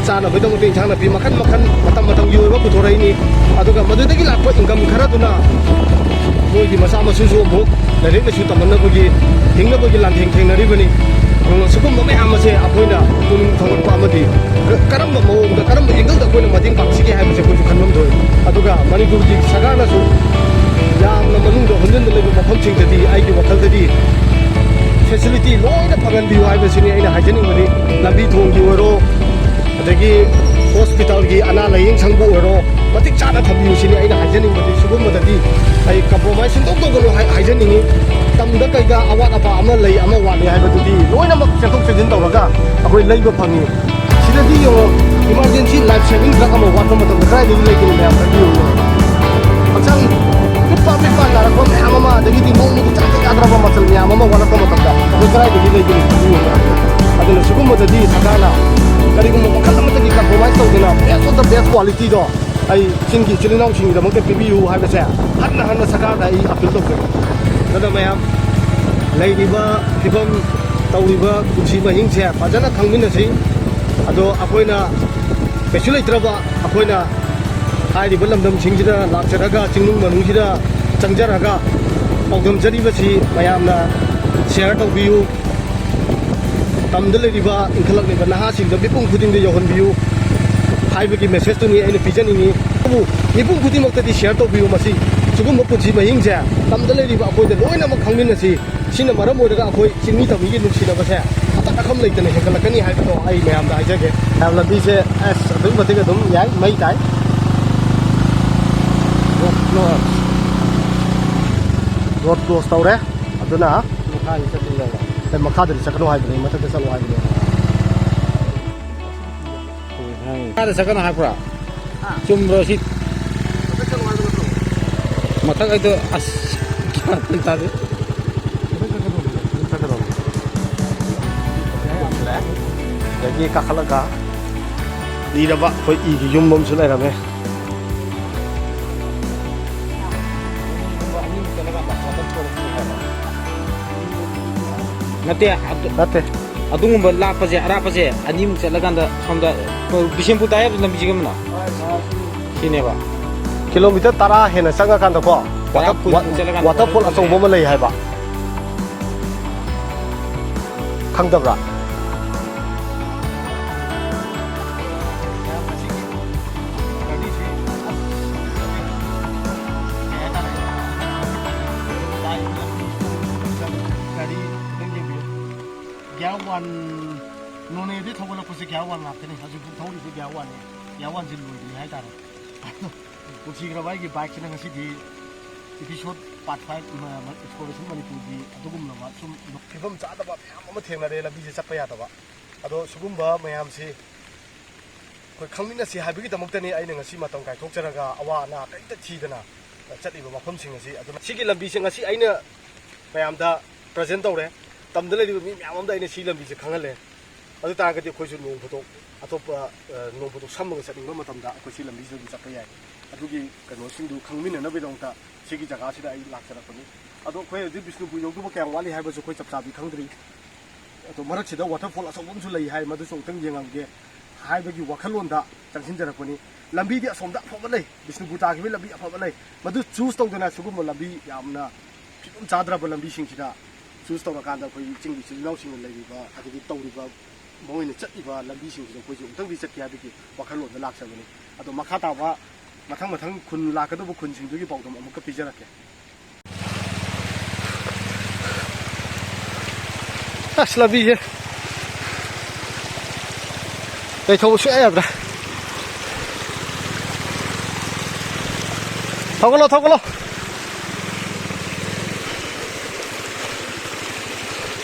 ꯆꯥꯅꯕꯒꯤꯗꯃꯛꯇ ꯏꯟꯁꯥꯡ ꯅꯥꯄꯤ ꯃꯈꯜ ꯃꯈꯜ ꯃꯇꯝ ꯃꯇꯝꯒꯤ ꯑꯣꯏꯕ ꯄꯨꯊꯣꯔꯛꯏꯅꯤ꯫ ꯑꯗꯨꯒ ꯃꯗꯨꯗꯒꯤ ꯂꯥꯛꯄ income ꯈꯔꯗꯨꯅ ꯃꯣꯏꯒꯤ ꯃꯆꯥ ꯃꯁꯨꯁꯨ ꯑꯃꯨꯛ ꯂꯥꯏꯔꯤꯛ ꯂꯥꯏꯁꯨ ꯇꯝꯍꯟꯅꯕꯒꯤ, ꯍꯤꯡꯅꯕꯒꯤ ꯂꯥꯟꯊꯦꯡ ꯊꯦꯡꯅꯔꯤꯕꯅꯤ꯫ ꯑꯗꯨꯅ ꯁꯤꯒꯨꯝꯕ ꯃꯌꯥꯝ ꯑꯁꯦ ꯑꯩꯈꯣꯏꯅ ꯄꯨꯛꯅꯤꯡ ꯊꯧꯒꯠꯄ ꯑꯃꯗꯤ ꯀ-, ꯀꯔꯝꯕ ꯃꯑꯣꯡꯗ, ꯀꯔꯝꯕ angle ꯗ ꯑꯩꯈꯣꯏꯅ ꯃꯇꯦꯡ ꯄꯥꯡꯁꯤꯒꯦ ꯍꯥꯏꯕꯁꯦ ꯑꯩꯈꯣꯏꯁꯨ ꯈꯟꯐꯝ ꯊꯣꯛꯏ꯫ ꯑꯗꯨꯒ ꯃꯅꯤꯄꯨꯔꯒꯤ ꯁꯔꯀꯥꯔꯅꯁꯨ ꯌꯥꯝꯅ ꯃꯅꯨꯡꯗ ꯍꯨꯟꯖꯤꯟꯗ ꯂꯩꯕ ꯃꯐꯝꯁꯤꯡꯗꯗꯤ ꯑꯩꯒꯤ ꯋꯥꯈꯜꯗꯗꯤ facility ꯂꯣꯏꯅ ꯐꯪꯍꯟꯕꯤꯌꯨ ꯍꯥꯏꯕꯁꯤꯅꯤ ꯑꯩꯅ ꯍꯥꯏꯖꯅꯤꯡꯕꯗꯤ꯫ ꯂꯝꯕꯤ ꯊꯣꯡꯒꯤ ꯑꯣꯏꯔꯣ, ꯑꯗꯒꯤ hospital ꯒꯤ ꯑꯅꯥ ꯂꯥꯌꯦꯡ ꯁꯪꯕꯨ ꯑꯣꯏꯔꯣ, ꯃꯇꯤꯛ ꯆꯥꯅ ꯊꯝꯕꯤꯌꯨ ꯁꯤꯅꯤ ꯑꯩꯅ ꯍꯥꯏꯖꯅꯤꯡꯕꯗꯤ꯫ ꯁꯤꯒꯨꯝꯕꯗꯗꯤ ꯑꯩ compromise ꯁꯨꯡꯇꯧ ꯇꯧꯒꯅꯨ ꯍꯥꯏ-, ꯍꯥꯏꯖꯅꯤꯡꯉꯤ꯫ ꯇꯝꯗ ꯀꯩꯗ ꯑꯋꯥꯠ ꯑꯄꯥ ꯑꯃ ꯂꯩ, ꯑꯃ ꯋꯥꯠꯂꯤ ꯍꯥꯏꯕꯗꯨꯗꯤ ꯂꯣꯏꯅꯃꯛ ꯆꯦꯟꯊꯣꯛ ꯆꯦꯟꯁꯤꯟ ꯇꯧꯔꯒ ꯑꯩꯈꯣꯏ ꯂꯩꯕ ꯐꯪꯉꯤ꯫ ꯁꯤꯗꯗꯤ ꯌꯦꯡꯉꯣ, emergency life saving drug ꯑꯃ ꯋꯥꯠꯄ ꯃꯇꯝꯗ ꯀꯗꯥꯏꯗꯒꯤ ꯂꯩꯒꯅꯤ ꯃꯌꯥꯝ ꯈꯟꯕꯤꯌꯨ꯫ ꯍꯛꯆꯥꯡ ꯄꯤꯠꯄ ꯄꯤꯠꯄ ꯅꯥꯔꯛꯄ ꯃꯌꯥꯝ ꯑꯃ, ꯑꯗꯒꯤꯗꯤ ꯅꯣꯡꯃꯒꯤ ꯆꯥꯗ ꯌꯥꯗ꯭ꯔꯕ ꯃꯆꯜ ꯃꯌꯥꯝ ꯑꯃ ꯋꯥꯠꯂꯛꯄ ꯃꯇꯝꯗ ꯑꯩꯈꯣꯏ ꯀꯗꯥꯏꯗꯒꯤ ꯂꯩꯒꯅꯤ ꯈꯟꯕꯤꯌꯨ꯫ ꯑꯗꯨꯅ ꯁꯤꯒꯨꯝꯕꯗꯗꯤ ꯁꯔꯀꯥꯔꯅ ꯀꯔꯤꯒꯨꯝꯕ ꯃꯈꯜ ꯑꯃꯠꯇꯒꯤ compromise ꯇꯧꯗꯅ best of the best quality ꯗꯣ ꯑꯩ ꯆꯤꯡꯒꯤ ꯏꯆꯤꯜ ꯏꯅꯥꯎꯁꯤꯡꯒꯤꯗꯃꯛꯇ ꯄꯤꯕꯤꯌꯨ ꯍꯥꯏꯕꯁꯦ ꯍꯟꯅ ꯍꯟꯅ ꯁꯔꯀꯥꯔꯗ ꯑꯩ appeal ꯇꯧꯖꯩ꯫ ꯑꯗꯨꯅ ꯃꯌꯥꯝ ꯂꯩꯔꯤꯕ ꯐꯤꯕꯝ, ꯇꯧꯔꯤꯕ ꯄꯨꯟꯁꯤ ꯃꯍꯤꯡꯁꯦ ꯐꯖꯅ ꯈꯪꯃꯤꯟꯅꯁꯤ꯫ ꯑꯗꯣ ꯑꯩꯈꯣꯏꯅ ꯀꯩꯁꯨ ꯂꯩꯇ꯭ꯔꯕ, ꯑꯩꯈꯣꯏꯅ ꯍꯥꯏꯔꯤꯕ ꯂꯝꯗꯝꯁꯤꯡꯁꯤꯗ ꯂꯥꯛꯆꯔꯒ, ꯆꯤꯡꯅꯨꯡ ꯃꯅꯨꯡꯁꯤꯗ ꯆꯪꯖꯔꯒ ꯄꯥꯎꯗꯝꯖꯔꯤꯕꯁꯤ ꯃꯌꯥꯝꯅ share ꯇꯧꯕꯤꯌꯨ꯫ ꯇꯝꯗ ꯂꯩꯔꯤꯕ, ꯏꯟꯈꯠꯂꯛꯂꯤꯕ ꯅꯍꯥꯁꯤꯡꯗ ꯃꯤꯄꯨꯝ ꯈꯨꯗꯤꯡꯗ ꯌꯧꯍꯟꯕꯤꯌꯨ ꯍꯥꯏꯕꯒꯤ message ꯇꯨꯅꯤ ꯑꯩꯅ ꯄꯤꯖꯅꯤꯡꯉꯤ꯫ ꯑꯗꯨꯕꯨ ꯃꯤꯄꯨꯝ ꯈꯨꯗꯤꯡꯃꯛꯇꯗꯤ share ꯇꯧꯕꯤꯌꯨ꯫ ꯃꯁꯤ ꯁꯤꯒꯨꯝꯕ ꯄꯨꯟꯁꯤ ꯃꯍꯤꯡꯁꯦ ꯇꯝꯗ ꯂꯩꯔꯤꯕ ꯑꯩꯈꯣꯏꯗ ꯂꯣꯏꯅꯃꯛ ꯈꯪꯃꯤꯟꯅꯁꯤ꯫ ꯁꯤꯅ ꯃꯔꯝ ꯑꯣꯏꯔꯒ ꯑꯩꯈꯣꯏ ꯆꯤꯡꯃꯤ ꯇꯝꯃꯤꯒꯤ ꯅꯨꯡꯁꯤꯅꯕꯁꯦ ꯆꯠꯅꯐꯝ ꯂꯩꯇꯅ ꯍꯦꯟꯒꯠꯂꯛꯀꯅꯤ ꯍꯥꯏꯕꯗꯣ ꯑꯩ ꯃꯌꯥꯝꯗ ꯍꯥꯏꯖꯒꯦ꯫ ꯌꯥꯝ ꯂꯝꯕꯤꯁꯦ ꯑꯁ ꯑꯗꯨꯛꯀꯤ ꯃꯇꯤꯛ ꯑꯗꯨꯝ ꯌꯥꯏ, ꯃꯩ ꯇꯥꯏ꯫ Road close꯫ Road close ꯇꯧꯔꯦ꯫ ꯑꯗꯨꯅ ꯃꯈꯥꯗꯤ ꯆꯠꯂꯨ ꯌꯥꯏꯕ꯫ ꯑꯦ, ꯃꯈꯥꯗꯗꯤ ꯆꯠꯀꯅꯨ ꯍꯥꯏꯕꯅꯦ, ꯃꯊꯛꯇ ꯆꯠꯂꯣ ꯍꯥꯏꯕꯅꯦ꯫ ꯃꯈꯥꯗ ꯆꯠꯀꯅꯨ ꯍꯥꯏꯕ꯭ꯔꯥ? ꯍꯥ? ꯆꯨꯝꯕ꯭ꯔꯣ ꯁꯤ? ꯃꯊꯛ ꯆꯠꯂꯣ ꯍꯥꯏꯕ ꯅꯠꯇ꯭ꯔꯣ? ꯃꯊꯛ ꯍꯥꯏꯗꯣ ꯑꯁ ꯒ꯭ꯌꯥꯟ ꯇꯥꯗꯦ꯫ ꯃꯊꯛ ꯆꯠꯀꯗꯧꯕꯅꯦ, ꯃꯊꯛ ꯆꯠꯀꯗꯧꯕꯅꯦ꯫ ꯁꯤꯗꯒꯤ ꯀꯥꯈꯠꯂꯒ ꯂꯤꯔꯕ ꯑꯩꯈꯣꯏ ꯏꯒꯤ ꯌꯨꯝ ꯑꯃꯁꯨ ꯂꯩꯔꯝꯃꯦ꯫ ꯅꯠꯇꯦ, ꯑꯗꯨ, ꯅꯠꯇꯦ꯫ ꯑꯗꯨꯒꯨꯝꯕ ꯂꯥꯞꯄꯁꯦ, ꯑꯔꯥꯞꯄꯁꯦ ꯑꯅꯤꯃꯨꯛ ꯆꯠꯂꯀꯥꯟꯗ ꯁꯣꯝꯗ ꯕꯤꯁꯦꯝꯄꯨꯔ ꯇꯥꯏ ꯍꯥꯏꯕ ꯂꯝꯕꯤꯁꯤꯒ ꯑꯃꯅ? ꯁꯤꯅꯦꯕ꯫ Kilometre ꯇꯔꯥ ꯍꯦꯟꯅ ꯆꯪꯉꯀꯥꯟꯗꯀꯣ, ꯇꯔꯥ water-, ꯀꯨꯟꯃꯨꯛ ꯆꯠꯂꯀꯥꯟꯗ waterfall waterfall ꯑꯆꯧꯕ ꯑꯃ ꯂꯩ ꯍꯥꯏꯕ꯫ ꯈꯪꯗꯕ꯭ꯔꯥ? ꯒ꯭ꯌꯥꯔ ꯋꯥꯟ, ꯅꯣꯅꯦꯗꯩ ꯊꯧꯒꯠꯂꯛꯄꯁꯦ ꯒ꯭ꯌꯥꯔ ꯋꯥꯟ ꯉꯥꯛꯇꯅꯤ꯫ ꯍꯧꯖꯤꯛ ꯊꯧꯔꯤꯁꯦ ꯒ꯭ꯌꯥꯔ ꯋꯥꯟꯅꯤ꯫ ꯒ꯭ꯌꯥꯔ ꯋꯥꯟꯁꯦ ꯂꯣꯏꯗ꯭ꯔꯤ ꯍꯥꯏꯇꯥꯔꯦ꯫ ꯄꯨꯟꯁꯤꯈ꯭ꯔꯕ ꯑꯩꯒꯤ ꯕꯥꯏꯛꯁꯤꯅ ꯉꯁꯤꯗꯤ episode part five, ꯃ-, ꯃ-, Exploration ꯃꯅꯤꯄꯨꯔꯒꯤ ꯑꯗꯨꯒꯨꯝꯂꯕ ꯁꯨꯝ ꯐꯤꯕꯝ ꯆꯥꯗꯕ ꯃꯌꯥꯝ ꯑꯃ ꯊꯦꯡꯅꯔꯦ, ꯂꯝꯕꯤꯁꯦ ꯆꯠꯄ ꯌꯥꯗꯕ꯫ ꯑꯗꯣ ꯁꯤꯒꯨꯝꯕ ꯃꯌꯥꯝꯁꯤ ꯑꯩꯈꯣꯏ ꯈꯪꯃꯤꯟꯅꯁꯤ ꯍꯥꯏꯕꯒꯤꯗꯃꯛꯇꯅꯤ ꯑꯩꯅ ꯉꯁꯤ ꯃꯇꯝ ꯀꯥꯏꯊꯣꯛꯆꯔꯒ ꯑꯋꯥ ꯑꯅꯥ ꯀꯔꯤꯝꯇ ꯊꯤꯗꯅ ꯆꯠꯂꯤꯕ ꯃꯐꯝꯁꯤꯡ ꯑꯁꯤ꯫ ꯑꯗꯨꯅ ꯁꯤꯒꯤ ꯂꯝꯕꯤꯁꯦ ꯉꯁꯤ ꯑꯩꯅ ꯃꯌꯥꯝꯗ present ꯇꯧꯔꯦ꯫ ꯇꯝꯗ ꯂꯩꯔꯤꯕ ꯃꯤ ꯃꯌꯥꯝ ꯑꯃꯗ ꯑꯩꯅ ꯁꯤ ꯂꯝꯕꯤꯁꯦ ꯈꯪꯍꯜꯂꯦ꯫ ꯑꯗꯨ ꯇꯥꯔꯒꯗꯤ ꯑꯩꯈꯣꯏꯁꯨ ꯅꯣꯡ ꯐꯥꯗꯣꯛ ꯑꯇꯣꯞꯄ, ꯑ, ꯅꯣꯡ ꯐꯥꯗꯣꯛ ꯁꯝꯃꯒ ꯆꯠꯅꯤꯡꯕ ꯃꯇꯝꯗ ꯑꯩꯈꯣꯏ ꯁꯤ ꯂꯝꯕꯤꯁꯤꯗ ꯑꯗꯨꯝ ꯆꯠꯄ ꯌꯥꯏ꯫ ꯑꯗꯨꯒꯤ ꯀꯩꯅꯣꯁꯤꯡꯗꯨ ꯈꯪꯃꯤꯟꯅꯅꯕꯒꯤꯗꯃꯛꯇ ꯁꯤꯒꯤ ꯖꯒꯥꯁꯤꯗ ꯑꯩ ꯂꯥꯛꯆꯔꯛꯄꯅꯤ꯫ ꯑꯗꯣ ꯑꯩꯈꯣꯏ ꯍꯧꯖꯤꯛ ꯕꯤꯁꯅꯨꯄꯨꯔ ꯌꯧꯗꯧꯕ ꯀꯌꯥꯝ ꯋꯥꯠꯂꯤ ꯍꯥꯏꯕꯁꯨ ꯑꯩꯈꯣꯏ ꯆꯞ ꯆꯥꯕꯤ ꯈꯪꯗ꯭ꯔꯤ꯫ ꯑꯗꯣ ꯃꯔꯛꯁꯤꯗ waterfall ꯑꯆꯧꯕ ꯑꯃꯁꯨ ꯂꯩ ꯍꯥꯏ, ꯃꯗꯨꯁꯨ ꯑꯃꯨꯛꯇꯪ ꯌꯦꯡꯉꯝꯒꯦ ꯍꯥꯏꯕꯒꯤ ꯋꯥꯈꯜꯂꯣꯟꯗ ꯆꯪꯁꯤꯟꯖꯔꯛꯄꯅꯤ꯫ ꯂꯝꯕꯤꯗꯤ ꯑꯁꯣꯝꯗ ꯑꯐꯕ ꯂꯩ, ꯕꯤꯁꯅꯨꯄꯨꯔ ꯇꯥꯈꯤꯕꯒꯤ ꯂꯝꯕꯤ ꯑꯐꯕ ꯂꯩ, ꯃꯗꯨ choose ꯇꯧꯗꯅ ꯁꯤꯒꯨꯝꯕ ꯂꯝꯕꯤ ꯌꯥꯝꯅ ꯐꯤꯕꯝ ꯆꯥꯗ꯭ꯔꯕ ꯂꯝꯕꯤꯁꯤꯡꯁꯤꯗ choose ꯇꯧꯔꯀꯥꯟꯗ ꯑꯩꯈꯣꯏꯒꯤ ꯆꯤꯡꯒꯤ ꯏꯆꯤꯜ ꯏꯅꯥꯎꯁꯤꯡꯅ ꯂꯩꯔꯤꯕ, ꯑꯗꯒꯤ ꯇꯧꯔꯤꯕ, ꯃꯈꯣꯏꯅ ꯆꯠꯂꯤꯕ ꯂꯝꯕꯤꯁꯤꯡꯁꯤꯗ ꯑꯩꯈꯣꯏꯁꯨ ꯑꯃꯨꯛꯇꯪꯗꯤ ꯆꯠꯀꯦ ꯍꯥꯏꯕꯒꯤ ꯋꯥꯈꯜꯂꯣꯟꯗ ꯂꯥꯛꯆꯕꯅꯤ꯫ ꯑꯗꯣ ꯃꯈꯥ ꯇꯥꯕ ꯃꯊꯪ ꯃꯊꯪ ꯈꯨꯟ ꯂꯥꯛꯀꯗꯧꯕ ꯈꯨꯟꯁꯤꯡꯗꯨꯒꯤ ꯄꯥꯎꯗꯝ ꯑꯃꯨꯛꯀ ꯄꯤꯖꯔꯛꯀꯦ꯫ ꯑꯁ, ꯂꯝꯕꯤꯁꯦ ꯀꯩ ꯊꯧꯕ ꯁꯨꯡꯌꯥ ꯌꯥꯗ꯭ꯔꯦ꯫ ꯊꯧꯒꯠꯂꯣ, ꯊꯧꯒꯠꯂꯣ꯫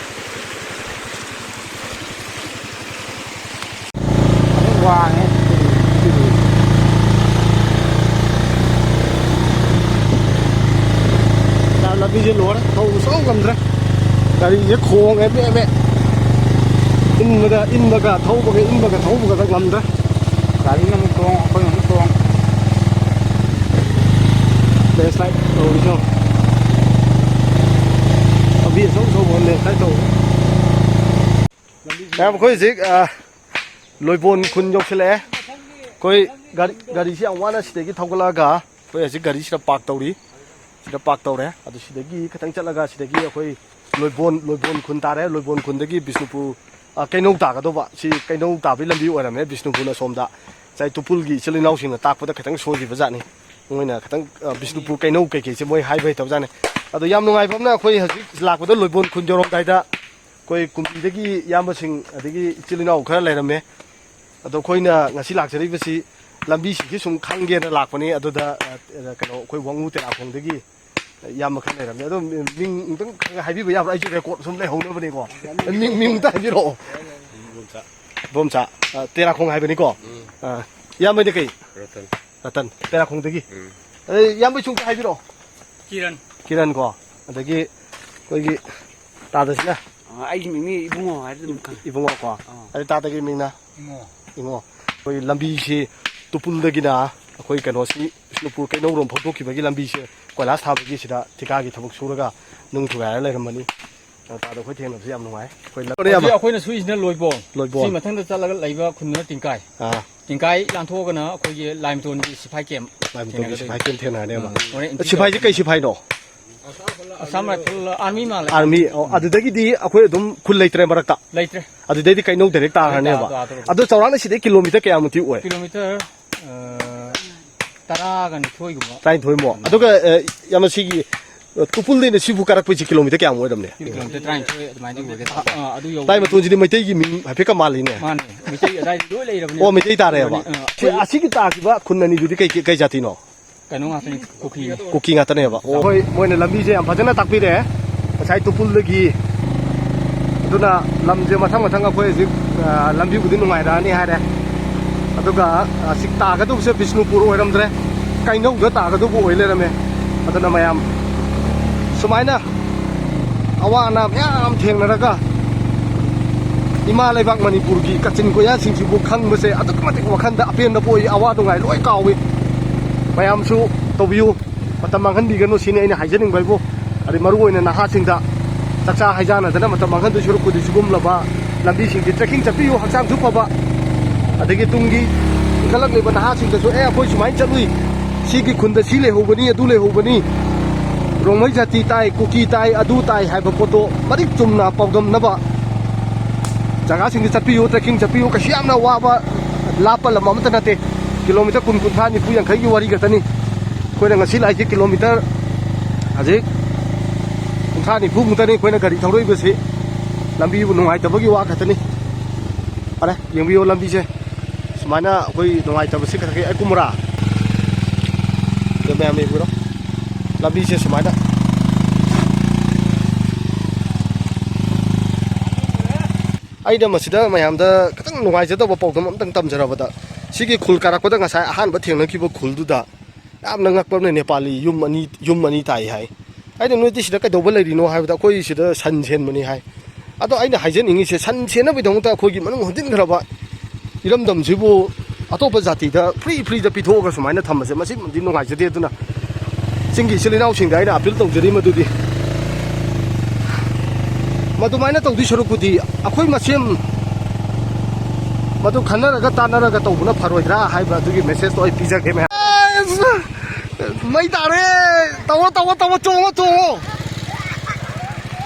ꯋꯥꯡꯉꯦ꯫ ꯂꯝꯕꯤꯁꯦ ꯂꯣꯏꯔꯦ, ꯊꯧꯕ ꯁꯨꯡꯉꯝ ꯉꯝꯗ꯭ꯔꯦ꯫ ꯒꯥꯔꯤꯁꯦ ꯈꯣꯡꯉꯦ ꯃꯦ ꯃꯦ꯫ ꯏꯟꯕꯗ ꯏꯟꯕꯒ ꯊꯧꯕꯒ, ꯏꯟꯕꯒ ꯊꯧꯕꯒꯗ ꯉꯝꯗ꯭ꯔꯦ꯫ ꯒꯥꯔꯤꯅ ꯑꯃꯨꯛ ꯇꯣꯡ, ꯑꯩꯈꯣꯏꯅ ꯑꯃꯨꯛ ꯇꯣꯡ꯫ Landslide ꯇꯧꯔꯤꯁꯦ ꯌꯦꯡꯉꯣ꯫ ꯂꯝꯕꯤ ꯑꯆꯧ ꯑꯆꯧꯕ landslide ꯇꯧꯕ꯫ ꯃꯌꯥꯝ, ꯑꯩꯈꯣꯏ ꯍꯧꯖꯤꯛ, ꯑ, ꯂꯣꯏꯕꯣꯟ ꯈꯨꯟ ꯌꯧꯁꯤꯜꯂꯛꯑꯦ꯫ ꯑꯩꯈꯣꯏ ꯒꯥꯔꯤ, ꯒꯥꯔꯤꯁꯤ ꯌꯥꯝ ꯋꯥꯅ ꯁꯤꯗꯒꯤ ꯊꯧꯒꯠꯂꯛꯑꯒ ꯑꯩꯈꯣꯏ ꯍꯧꯖꯤꯛ ꯒꯥꯔꯤꯁꯤꯗ park ꯇꯧꯔꯤ꯫ ꯁꯤꯗ park ꯇꯧꯔꯦ꯫ ꯑꯗꯨ ꯁꯤꯗꯒꯤ ꯈꯤꯇꯪ ꯆꯠꯂꯒ ꯁꯤꯗꯒꯤ ꯑꯩꯈꯣꯏ ꯂꯣꯏꯕꯣꯟ, ꯂꯣꯏꯕꯣꯟ ꯈꯨꯟ ꯇꯥꯔꯦ꯫ ꯂꯣꯏꯕꯣꯟ ꯈꯨꯟꯗꯒꯤ ꯕꯤꯁꯅꯨꯄꯨꯔ, ꯑ, ꯀꯩꯅꯧ ꯇꯥꯒꯗꯧꯕ꯫ ꯁꯤ ꯀꯩꯅꯧ ꯇꯥꯕꯒꯤ ꯂꯝꯕꯤ ꯑꯣꯏꯔꯝꯃꯦ꯫ ꯕꯤꯁꯅꯨꯄꯨꯔꯅ ꯁꯣꯝꯗ ꯉꯁꯥꯏ ꯇꯨꯄꯨꯜꯒꯤ ꯏꯆꯤꯜ ꯏꯅꯥꯎꯁꯤꯡꯅ ꯇꯥꯛꯄꯗ ꯈꯤꯇꯪ ꯁꯣꯏꯈꯤꯕ ꯖꯥꯠꯅꯤ꯫ ꯃꯣꯏꯅ ꯈꯤꯇꯪ, ꯑ, ꯕꯤꯁꯅꯨꯄꯨꯔ ꯀꯩꯅꯧ ꯀꯩꯀꯩꯁꯦ ꯃꯣꯏ ꯍꯥꯏꯕ ꯍꯩꯇꯕ ꯖꯥꯠꯅꯤ꯫ ꯑꯗꯣ ꯌꯥꯝ ꯅꯨꯡꯉꯥꯏꯕ ꯑꯃꯅ ꯑꯩꯈꯣꯏ ꯍꯧꯖꯤꯛ ꯂꯥꯛꯄꯗ ꯂꯣꯏꯕꯣꯟ ꯈꯨꯟ ꯌꯧꯔꯝꯗꯥꯏꯗ ꯑꯩꯈꯣꯏ ꯀꯨꯝꯕꯤꯗꯒꯤ ꯏꯌꯥꯝꯕꯁꯤꯡ ꯑꯗꯒꯤ ꯏꯆꯤꯜ ꯏꯅꯥꯎ ꯈꯔ ꯂꯩꯔꯝꯃꯦ꯫ ꯑꯗꯣ ꯑꯩꯈꯣꯏꯅ ꯉꯁꯤ ꯂꯥꯛꯆꯔꯤꯕꯁꯤ ꯂꯝꯕꯤꯁꯤꯒꯤ ꯁꯨꯝ ꯈꯪꯒꯦꯅ ꯂꯥꯛꯄꯅꯤ꯫ ꯑꯗꯨꯗ, ꯑ, ꯑ, ꯀꯩꯅꯣ, ꯑꯩꯈꯣꯏ ꯋꯥꯉꯨ ꯇꯦꯔꯥꯈꯣꯡꯗꯒꯤ ꯏꯌꯥꯝꯕ ꯈꯔ ꯂꯩꯔꯝꯃꯦ꯫ ꯑꯗꯣ ꯃꯤꯡ ꯑꯝꯇꯪ ꯍꯥꯏꯕꯤꯕ ꯌꯥꯕ꯭ꯔꯥ? ꯑꯩꯁꯨ record ꯁꯨꯝ ꯂꯩꯍꯧꯅꯕꯅꯤꯀꯣ꯫ ꯃꯤꯡ, ꯃꯤꯡ ꯑꯝꯇ ꯍꯥꯏꯕꯤꯔꯛꯑꯣ꯫ ꯏꯕꯣꯝꯆꯥ꯫ ꯏꯕꯣꯝꯆꯥ, ꯑ, ꯇꯦꯔꯥꯈꯣꯡ ꯍꯥꯏꯕꯅꯤꯀꯣ꯫ ꯎꯝ꯫ ꯑ, ꯏꯌꯥꯝꯕꯗꯤ ꯀꯩ? ꯔꯇꯟ꯫ ꯔꯇꯟ, ꯇꯦꯔꯥꯈꯣꯡꯗꯒꯤ꯫ ꯎꯝ꯫ ꯑꯗꯩ ꯏꯌꯥꯝꯕꯩ ꯁꯨꯝ ꯍꯥꯏꯕꯤꯔꯛꯑꯣ꯫ ꯀꯤꯔꯟ꯫ ꯀꯤꯔꯟ ꯀꯣ꯫ ꯑꯗꯒꯤ ꯑꯩꯈꯣꯏꯒꯤ ꯇꯥꯗꯁꯤꯅ? ꯑ, ꯑꯩꯒꯤ ꯃꯤꯡꯅꯤ ꯏꯕꯨꯡꯉꯣ ꯍꯥꯏꯔꯗꯤ ꯑꯗꯨꯝ ꯈꯪꯉꯦ꯫ ꯏꯕꯨꯡꯉꯣ ꯀꯣ꯫ ꯑꯥ꯫ ꯑꯗꯩ ꯇꯥꯗꯒꯤ ꯃꯤꯡꯅ? ꯏꯉꯣ꯫ ꯏꯉꯣ꯫ ꯑꯩꯈꯣꯏ ꯂꯝꯕꯤꯁꯤ ꯇꯨꯄꯨꯜꯗꯒꯤꯅ ꯑꯩꯈꯣꯏ ꯀꯩꯅꯣꯁꯤ ꯕꯤꯁꯅꯨꯄꯨꯔ ꯀꯩꯅꯧꯔꯣꯝ ꯐꯥꯎꯗꯣꯛꯈꯤꯕꯒꯤ ꯂꯝꯕꯤꯁꯦ ꯀꯣꯏꯂꯥꯁ ꯊꯥꯕꯒꯤ ꯁꯤꯗ ꯊꯤꯀꯥꯒꯤ ꯊꯕꯛ ꯁꯨꯔꯒ ꯅꯨꯡ ꯊꯨꯒꯥꯏꯔ ꯂꯩꯔꯝꯕꯅꯤ꯫ ꯑ, ꯇꯥꯗ ꯑꯩꯈꯣꯏ ꯊꯦꯡꯅꯕꯁꯦ ꯌꯥꯝ ꯅꯨꯡꯉꯥꯏ꯫ ꯑꯩꯈꯣꯏ ꯂꯝ-, ꯍꯧꯖꯤꯛ ꯑꯩꯈꯣꯏꯅ ꯁꯨꯏꯁꯤꯅ ꯂꯣꯏꯕꯣꯡ꯫ ꯂꯣꯏꯕꯣꯡ꯫ ꯁꯤ ꯃꯊꯪꯗ ꯆꯠꯂꯒ ꯂꯩꯕ ꯈꯨꯟꯗꯨꯅ ꯇꯤꯡꯀꯥꯏ꯫ ꯑꯥ꯫ ꯇꯤꯡꯀꯥꯏ ꯂꯥꯟꯊꯣꯛꯑꯒꯅ ꯑꯩꯈꯣꯏꯒꯤ ꯂꯥꯏꯃꯇꯣꯟꯒꯤ ꯁꯤꯐꯥꯏ camp ꯂꯥꯏꯃꯇꯣꯟꯒꯤ ꯊꯦꯡꯅꯒꯗꯣꯏꯅꯤ꯫ ꯁꯤꯐꯥꯏ camp ꯊꯦꯡꯅꯔꯅꯦꯕ꯫ ꯑꯥ, ꯍꯣꯔꯦꯟ ꯑ, ꯁꯤꯐꯥꯏꯁꯦ ꯀꯩ ꯁꯤꯐꯥꯏꯅꯣ? Assam Rifle, Army ꯃꯥꯜꯂꯦ꯫ Army꯫ ꯑꯣ, ꯑꯗꯨꯗꯒꯤꯗꯤ ꯑꯩꯈꯣꯏ ꯑꯗꯨꯝ ꯈꯨꯜ ꯂꯩꯇ꯭ꯔꯦ ꯃꯔꯛꯇ? ꯂꯩꯇ꯭ꯔꯦ꯫ ꯑꯗꯨꯗꯩꯗꯤ ꯀꯩꯅꯧ direct ꯇꯥꯔꯅꯦꯕ꯫ ꯑꯥ, ꯑꯥ, ꯑꯥ꯫ ꯑꯗꯣ ꯆꯥꯎꯔꯥꯛꯅ ꯁꯤꯗꯩ kilometre ꯀꯌꯥꯃꯨꯛꯇꯤ ꯑꯣꯏ? Kilometre, ꯑ, ꯇꯔꯥꯒ ꯅꯤꯊꯣꯏꯒꯨꯝꯕ꯫ ꯇꯔꯥꯅꯤꯊꯣꯏꯃꯨꯛ꯫ ꯎꯝ꯫ ꯑꯗꯨꯒ, ꯑ, ꯌꯥꯝꯅ ꯁꯤꯒꯤ ꯇꯨꯄꯨꯜꯗꯩꯅ ꯁꯤꯕꯨ ꯀꯥꯔꯛꯄꯩꯁꯦ ꯀꯤꯂꯣꯃꯤꯇꯔ ꯀꯌꯥꯃꯨꯛ ꯑꯣꯏꯔꯝꯅꯤ? ꯀꯤꯂꯣꯃꯤꯇꯔ ꯇꯔꯥꯅꯤꯊꯣꯏ ꯑꯗꯨꯃꯥꯏꯅ ꯑꯣꯏꯒꯗ꯭ꯔꯥ? ꯑꯥ, ꯑꯗꯨ ꯌꯧ- ꯇꯥꯏ ꯃꯇꯣꯟꯁꯤꯗꯤ ꯃꯩꯇꯩꯒꯤ ꯃꯤꯡ ꯍꯥꯏꯐꯦꯠꯀ ꯃꯥꯜꯂꯤꯅꯦ꯫ ꯃꯥꯅꯦ, ꯃꯩꯇꯩ ꯑꯗꯥꯏꯗꯤ ꯂꯣꯏ ꯂꯩꯔꯕꯅꯦ꯫ ꯑꯣ, ꯃꯩꯇꯩ ꯇꯥꯔꯦꯕ꯫ ꯑꯥ꯫ ꯑꯩꯈꯣꯏ ꯑꯁꯤꯒꯤ ꯇꯥꯈꯤꯕ ꯈꯨꯟ ꯑꯅꯤꯗꯨꯗꯤ ꯀꯩ, ꯀꯩ ꯖꯥꯇꯤꯅꯣ? ꯀꯩꯅꯣ ꯉꯥꯛꯇꯅꯤ, ꯀꯨꯀꯤꯅꯤ꯫ ꯀꯨꯀꯤ ꯉꯥꯛꯇꯅꯦꯕ꯫ ꯑꯣ, ꯍꯣꯏ, ꯃꯣꯏꯅ ꯂꯝꯕꯤꯁꯦ ꯌꯥꯝ ꯐꯖꯅ ꯇꯥꯛꯄꯤꯔꯛꯑꯦ꯫ ꯉꯁꯥꯏ ꯇꯨꯄꯨꯜꯗꯒꯤ꯫ ꯑꯗꯨꯅ ꯂꯝꯁꯦ ꯃꯊꯪ ꯃꯊꯪ ꯑꯩꯈꯣꯏ ꯍꯧꯖꯤꯛ, ꯑ, ꯂꯝꯕꯤꯕꯨꯗꯤ ꯅꯨꯡꯉꯥꯏꯔꯛꯑꯅꯤ ꯍꯥꯏꯔꯦ꯫ ꯑꯗꯨꯒ, ꯑ, ꯁꯤ ꯇꯥꯒꯗꯧꯕꯁꯦ ꯕꯤꯁꯅꯨꯄꯨꯔ ꯑꯣꯏꯔꯝꯗ꯭ꯔꯦ, ꯀꯩꯅꯧꯗ ꯇꯥꯒꯗꯧꯕ ꯑꯣꯏ ꯂꯩꯔꯝꯃꯦ꯫ ꯑꯗꯨꯅ ꯃꯌꯥꯝ ꯁꯨꯃꯥꯏꯅ ꯑꯋꯥ ꯑꯅꯥ ꯃꯌꯥꯝ ꯊꯦꯡꯅꯔꯒ ꯏꯃꯥ ꯂꯩꯕꯥꯛ ꯃꯅꯤꯄꯨꯔꯒꯤ ꯀꯥꯆꯤꯟ ꯀꯣꯏꯌꯥꯁꯤꯡꯁꯤꯕꯨ ꯈꯪꯕꯁꯦ ꯑꯗꯨꯛꯀꯤ ꯃꯇꯤꯛ ꯋꯥꯈꯜꯗ ꯑꯄꯦꯟꯕ ꯄꯣꯛꯏ, ꯑꯋꯥ ꯅꯨꯡꯉꯥꯏ ꯂꯣꯏ ꯀꯥꯎꯏ꯫ ꯃꯌꯥꯝꯁꯨ ꯇꯧꯕꯤꯌꯨ, ꯃꯇꯝ ꯃꯥꯡꯍꯟꯕꯤꯒꯅꯨ ꯁꯤꯅꯤ ꯑꯩꯅ ꯍꯥꯏꯖꯅꯤꯡꯕ ꯍꯥꯏꯕꯨ꯫ ꯑꯗꯩ ꯃꯔꯨ ꯑꯣꯏꯅ ꯅꯍꯥꯁꯤꯡꯗ ꯆꯥꯛꯆꯥ ꯍꯩꯖꯥꯟꯅꯗꯅ ꯃꯇꯝ ꯃꯥꯡꯍꯟꯗꯣꯏ ꯁꯔꯨꯛꯄꯨꯗꯤ ꯁꯤꯒꯨꯝꯂꯕ ꯂꯝꯕꯤꯁꯤꯡꯁꯤ trekking ꯆꯠꯄꯤꯌꯨ, ꯍꯛꯆꯥꯡꯁꯨ ꯐꯕ꯫ ꯑꯗꯒꯤ ꯇꯨꯡꯒꯤ ꯏꯟꯈꯠꯂꯛꯂꯤꯕ ꯅꯍꯥꯁꯤꯡꯗꯁꯨ, "ꯑꯦ, ꯑꯩꯈꯣꯏ ꯁꯨꯃꯥꯏꯅ ꯆꯠꯂꯨꯏ, ꯁꯤꯒꯤ ꯈꯨꯟꯗ ꯁꯤ ꯂꯩꯍꯧꯕꯅꯤ, ꯑꯗꯨ ꯂꯩꯍꯧꯕꯅꯤ, ꯔꯣꯡꯃꯩ ꯖꯥꯇꯤ ꯇꯥꯏ, ꯀꯨꯀꯤ ꯇꯥꯏ, ꯑꯗꯨ ꯇꯥꯏ" ꯍꯥꯏꯕ ꯄꯣꯠꯇꯣ ꯃꯔꯤꯛ ꯆꯨꯝꯅ ꯄꯥꯎꯗꯝꯅꯕ ꯖꯒꯥꯁꯤꯡꯗ ꯆꯠꯄꯤꯌꯨ, trekking ꯆꯠꯄꯤꯌꯨ꯫ ꯀꯩꯁꯨ ꯌꯥꯝꯅ ꯋꯥꯕ, ꯂꯥꯞꯄ ꯂꯝ ꯑꯃꯠꯇ ꯅꯠꯇꯦ꯫ ꯀꯤꯂꯣꯃꯤꯇꯔ ꯀꯨꯟ, ꯀꯨꯟꯊ꯭ꯔꯥ, ꯅꯤꯐꯨ, ꯌꯥꯡꯈꯩꯒꯤ ꯋꯥꯔꯤ ꯈꯛꯇꯅꯤ꯫ ꯑꯩꯈꯣꯏꯅ ꯉꯁꯤ ꯂꯥꯛꯏꯁꯦ ꯀꯤꯂꯣꯃꯤꯇꯔ ꯍꯧꯖꯤꯛ ꯀꯨꯟꯊ꯭ꯔꯥ ꯅꯤꯐꯨ ꯃꯨꯛꯇꯅꯤ ꯑꯩꯈꯣꯏꯅ ꯒꯥꯔꯤ ꯊꯧꯔꯛꯏꯕꯁꯤ꯫ ꯂꯝꯕꯤꯕꯨ ꯅꯨꯡꯉꯥꯏꯇꯕꯒꯤ ꯋꯥ ꯈꯛꯇꯅꯤ꯫ ꯐꯔꯦ, ꯌꯦꯡꯕꯤꯌꯨ ꯂꯝꯕꯤꯁꯦ꯫ ꯁꯨꯃꯥꯏꯅ ꯑꯩꯈꯣꯏ ꯅꯨꯡꯉꯥꯏꯇꯕꯁꯤ ꯈꯛꯇꯒꯤ ꯑꯩ ꯀꯨꯝꯃꯨꯔꯥ? ꯑꯗꯣ ꯃꯌꯥꯝ ꯌꯦꯡꯕꯤꯔꯣ꯫ ꯂꯝꯕꯤꯁꯦ ꯁꯨꯃꯥꯏꯅ꯫ ꯑꯩꯅ ꯃꯁꯤꯗ ꯃꯌꯥꯝꯗ ꯈꯤꯇꯪ ꯅꯨꯡꯉꯥꯏꯖꯗꯕ ꯄꯥꯎꯗꯝ ꯑꯝꯇꯪ ꯇꯝꯖꯔꯕꯗ, ꯁꯤꯒꯤ ꯈꯨꯜ ꯀꯥꯔꯛꯄꯗ ꯉꯁꯥꯏ ꯑꯍꯥꯟꯕ ꯊꯦꯡꯅꯈꯤꯕ ꯈꯨꯜꯗꯨꯗ ꯌꯥꯝꯅ ꯉꯛꯄ ꯑꯃꯅ ꯅꯦꯄꯥꯂꯤ ꯌꯨꯝ ꯑꯅꯤ, ꯌꯨꯝ ꯑꯅꯤ ꯇꯥꯏ ꯍꯥꯏ꯫ ꯑꯩꯅ, "ꯅꯣꯏꯗꯤ ꯁꯤꯗ ꯀꯩꯗꯧꯕ ꯂꯩꯔꯤꯅꯣ?" ꯍꯥꯏꯕꯗ, "ꯑꯩꯈꯣꯏ ꯁꯤꯗ ꯁꯟ ꯁꯦꯟꯕꯅꯤ" ꯍꯥꯏ꯫ ꯑꯗꯣ ꯑꯩꯅ ꯍꯥꯏꯖꯅꯤꯡꯉꯤꯁꯦ, ꯁꯟ ꯁꯦꯟꯅꯕꯒꯤꯗꯃꯛꯇ ꯑꯩꯈꯣꯏꯒꯤ ꯃꯅꯨꯡ ꯍꯟꯖꯤꯟꯈ꯭ꯔꯕ ꯏꯔꯝꯗꯝꯁꯤꯕꯨ ꯑꯇꯣꯞꯄ ꯖꯥꯇꯤꯗ free, free ꯗ ꯄꯤꯊꯣꯛꯑꯒ ꯁꯨꯃꯥꯏꯅ ꯊꯝꯕꯁꯦ, ꯃꯁꯤꯃꯗꯤ ꯅꯨꯡꯉꯥꯏꯖꯗꯦ꯫ ꯑꯗꯨꯅ ꯆꯤꯡꯒꯤ ꯏꯆꯤꯜ ꯏꯅꯥꯎꯁꯤꯡꯗ ꯑꯩꯅ appeal ꯇꯧꯖꯔꯤ ꯃꯗꯨꯗꯤ, ꯃꯗꯨꯃꯥꯏꯅ ꯇꯧꯗꯣꯏ ꯁꯔꯨꯛꯄꯨꯗꯤ ꯑꯩꯈꯣꯏ ꯃꯁꯦꯟ ꯃꯗꯨ ꯈꯟꯅꯔꯒ ꯇꯥꯟꯅꯔꯒ ꯇꯧꯕꯅ ꯐꯔꯣꯏꯗ꯭ꯔꯥ ꯍꯥꯏꯕ ꯑꯗꯨꯒꯤ message ꯇꯣ ꯑꯩ ꯄꯤꯖꯒꯦ ꯃꯌꯥꯝ꯫ ꯑꯁ! ꯃꯩ ꯇꯥꯔꯦ! ꯇꯧꯔꯣ, ꯇꯧꯔꯣ, ꯇꯧꯔꯣ, ꯆꯣꯡꯉꯣ, ꯆꯣꯡꯉꯣ!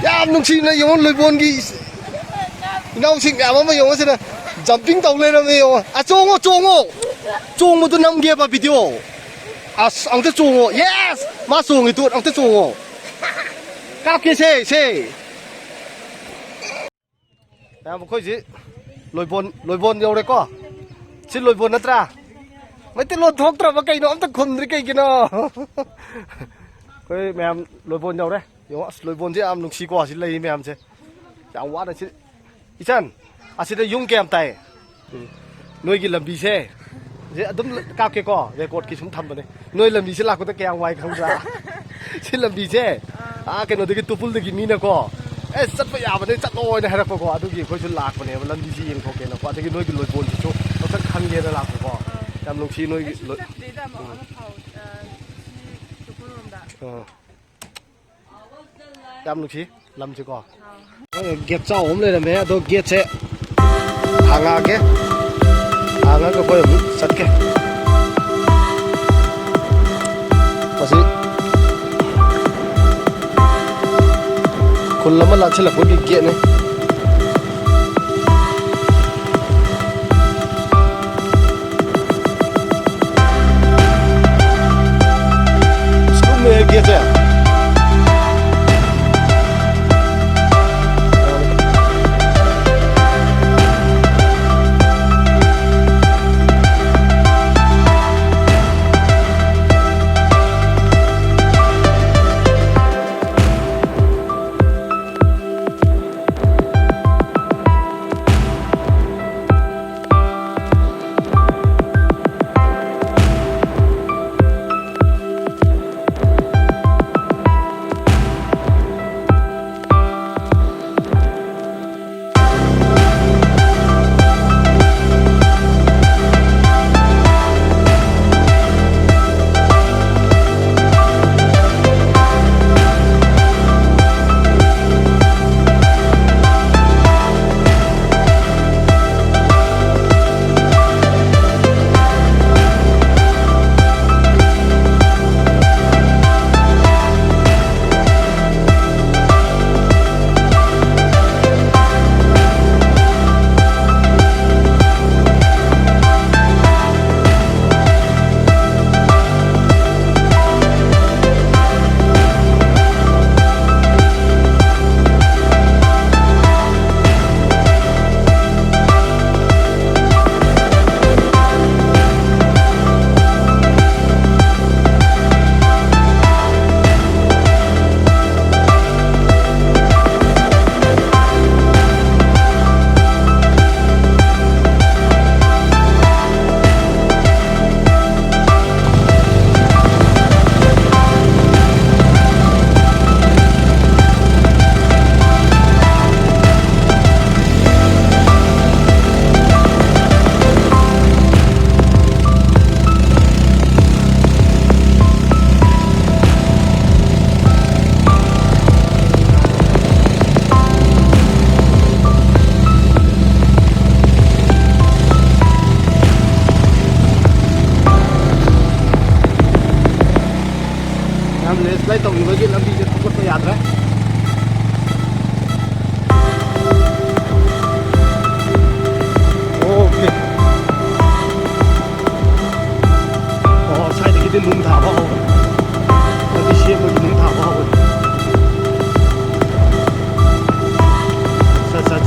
ꯌꯥꯝ ꯅꯨꯡꯁꯤꯅ ꯌꯦꯡꯉꯣ, ꯂꯣꯏꯕꯣꯟꯒꯤ ꯏꯅꯥꯎꯁꯤꯡ ꯃꯌꯥꯝ ꯑꯃ ꯌꯦꯡꯉꯣ, ꯁꯤꯗ jumping ꯇꯧ ꯂꯩꯔꯝꯃꯦ, ꯌꯦꯡꯉꯣ꯫ ꯑ, ꯆꯣꯡꯉꯣ, ꯆꯣꯡꯉꯣ! ꯆꯣꯡꯕꯗꯨ ꯅꯝꯒꯦꯕ video꯫ ꯑꯁ, ꯑꯝꯇ ꯆꯣꯡꯉꯣ꯫ Yes! ꯃꯥ ꯆꯣꯡꯉꯤ ꯇꯨ, ꯑꯝꯇ ꯆꯣꯡꯉꯣ꯫ ꯀꯥꯞꯀꯦꯁꯦ, ꯁꯦ꯫ ꯃꯌꯥꯝ, ꯑꯩꯈꯣꯏꯁꯤ ꯂꯣꯏꯕꯣꯟ, ꯂꯣꯏꯕꯣꯟ ꯌꯧꯔꯦꯀꯣ꯫ ꯁꯤ ꯂꯣꯏꯕꯣꯟ ꯅꯠꯇ꯭ꯔꯥ? ꯃꯩꯇꯩꯂꯣꯟ ꯊꯣꯛꯇ꯭ꯔꯕ ꯀꯩꯅꯣ? ꯑꯝꯇ ꯈꯨꯝꯗ꯭ꯔꯤ ꯀꯩꯒꯤꯅꯣ? ꯑꯩꯈꯣꯏ ꯃꯌꯥꯝ ꯂꯣꯏꯕꯣꯟ ꯌꯧꯔꯦ꯫ ꯌꯦꯡꯉꯣ, ꯑꯁ, ꯂꯣꯏꯕꯣꯟꯁꯦ ꯌꯥꯝ ꯅꯨꯡꯁꯤꯀꯣ, ꯁꯤ ꯂꯩꯔꯤ ꯃꯌꯥꯝꯁꯦ꯫ ꯌꯥꯝ ꯋꯥꯅ ꯁꯤ, ꯏꯆꯟ, ꯑꯁꯤꯗ ꯌꯨꯝ ꯀꯌꯥꯝ ꯇꯥꯏ? ꯎꯝ꯫ ꯅꯣꯏꯒꯤ ꯂꯝꯕꯤꯁꯦ, ꯁꯤ ꯑꯗꯨꯝ ꯀꯥꯞꯀꯦꯀꯣ, ꯔꯦꯀꯣꯔꯗꯀꯤ ꯁꯨꯝ ꯊꯝꯕꯅꯦ꯫ ꯅꯣꯏ ꯂꯝꯕꯤꯁꯦ ꯂꯥꯛꯄꯗ ꯀꯌꯥꯝ ꯋꯥꯏ ꯈꯪꯕ꯭ꯔꯥ? ꯁꯤ ꯂꯝꯕꯤꯁꯦ, ꯑꯥ, ꯀꯩꯅꯣꯗꯒꯤ, ꯇꯨꯄꯨꯜꯗꯒꯤ ꯃꯤꯅꯀꯣ, "ꯑꯦ, ꯆꯠꯄ ꯌꯥꯕꯅꯦ, ꯆꯠꯂꯣ" ꯍꯥꯏꯅ ꯍꯥꯏꯔꯛꯄꯀꯣ꯫ ꯑꯗꯨꯒꯤ ꯑꯩꯈꯣꯏꯁꯨ ꯂꯥꯛꯄꯅꯦꯕ, ꯂꯝꯕꯤꯁꯤ ꯌꯦꯡꯊꯣꯛꯀꯦꯅꯀꯣ꯫ ꯑꯗꯒꯤ ꯅꯣꯏꯒꯤ ꯂꯣꯏꯕꯣꯟꯁꯤꯁꯨ ꯑꯝꯇꯪ ꯈꯪꯒꯦꯅ ꯂꯥꯛꯄꯀꯣ꯫ ꯌꯥꯝ ꯅꯨꯡꯁꯤ ꯅꯣꯏꯒꯤ ꯑꯩꯁꯨ ꯂꯣꯏ-, ꯆꯠꯇ꯭ꯔꯤꯗ ꯑꯃꯨꯛ ꯎꯝ꯫ ꯑꯃꯐꯥꯎ, ꯑ, ꯁꯤ ꯇꯨꯄꯨꯜꯔꯣꯝꯗ꯫ ꯑꯥ꯫ ꯌꯥꯝ ꯅꯨꯡꯁꯤ ꯂꯝꯁꯤꯀꯣ꯫ ꯑꯥ꯫ ꯒꯦꯠ ꯆꯥꯎꯕ ꯑꯃ ꯂꯩꯔꯝꯃꯦ, ꯑꯗꯣ ꯒꯦꯠꯁꯦ ꯍꯥꯡꯉꯛꯑꯒꯦ꯫ ꯍꯥꯡꯉꯒ ꯑꯩꯈꯣꯏ ꯑꯃꯨꯛ ꯆꯠꯀꯦ꯫ ꯃꯁꯤ ꯈꯨꯜ ꯑꯃ ꯂꯥꯟꯁꯤꯜꯂꯛꯄꯒꯤ ꯒꯦꯠꯅꯤ꯫ ꯁ꯭ꯀꯨꯜ ꯃꯦꯒꯦꯁꯦ꯫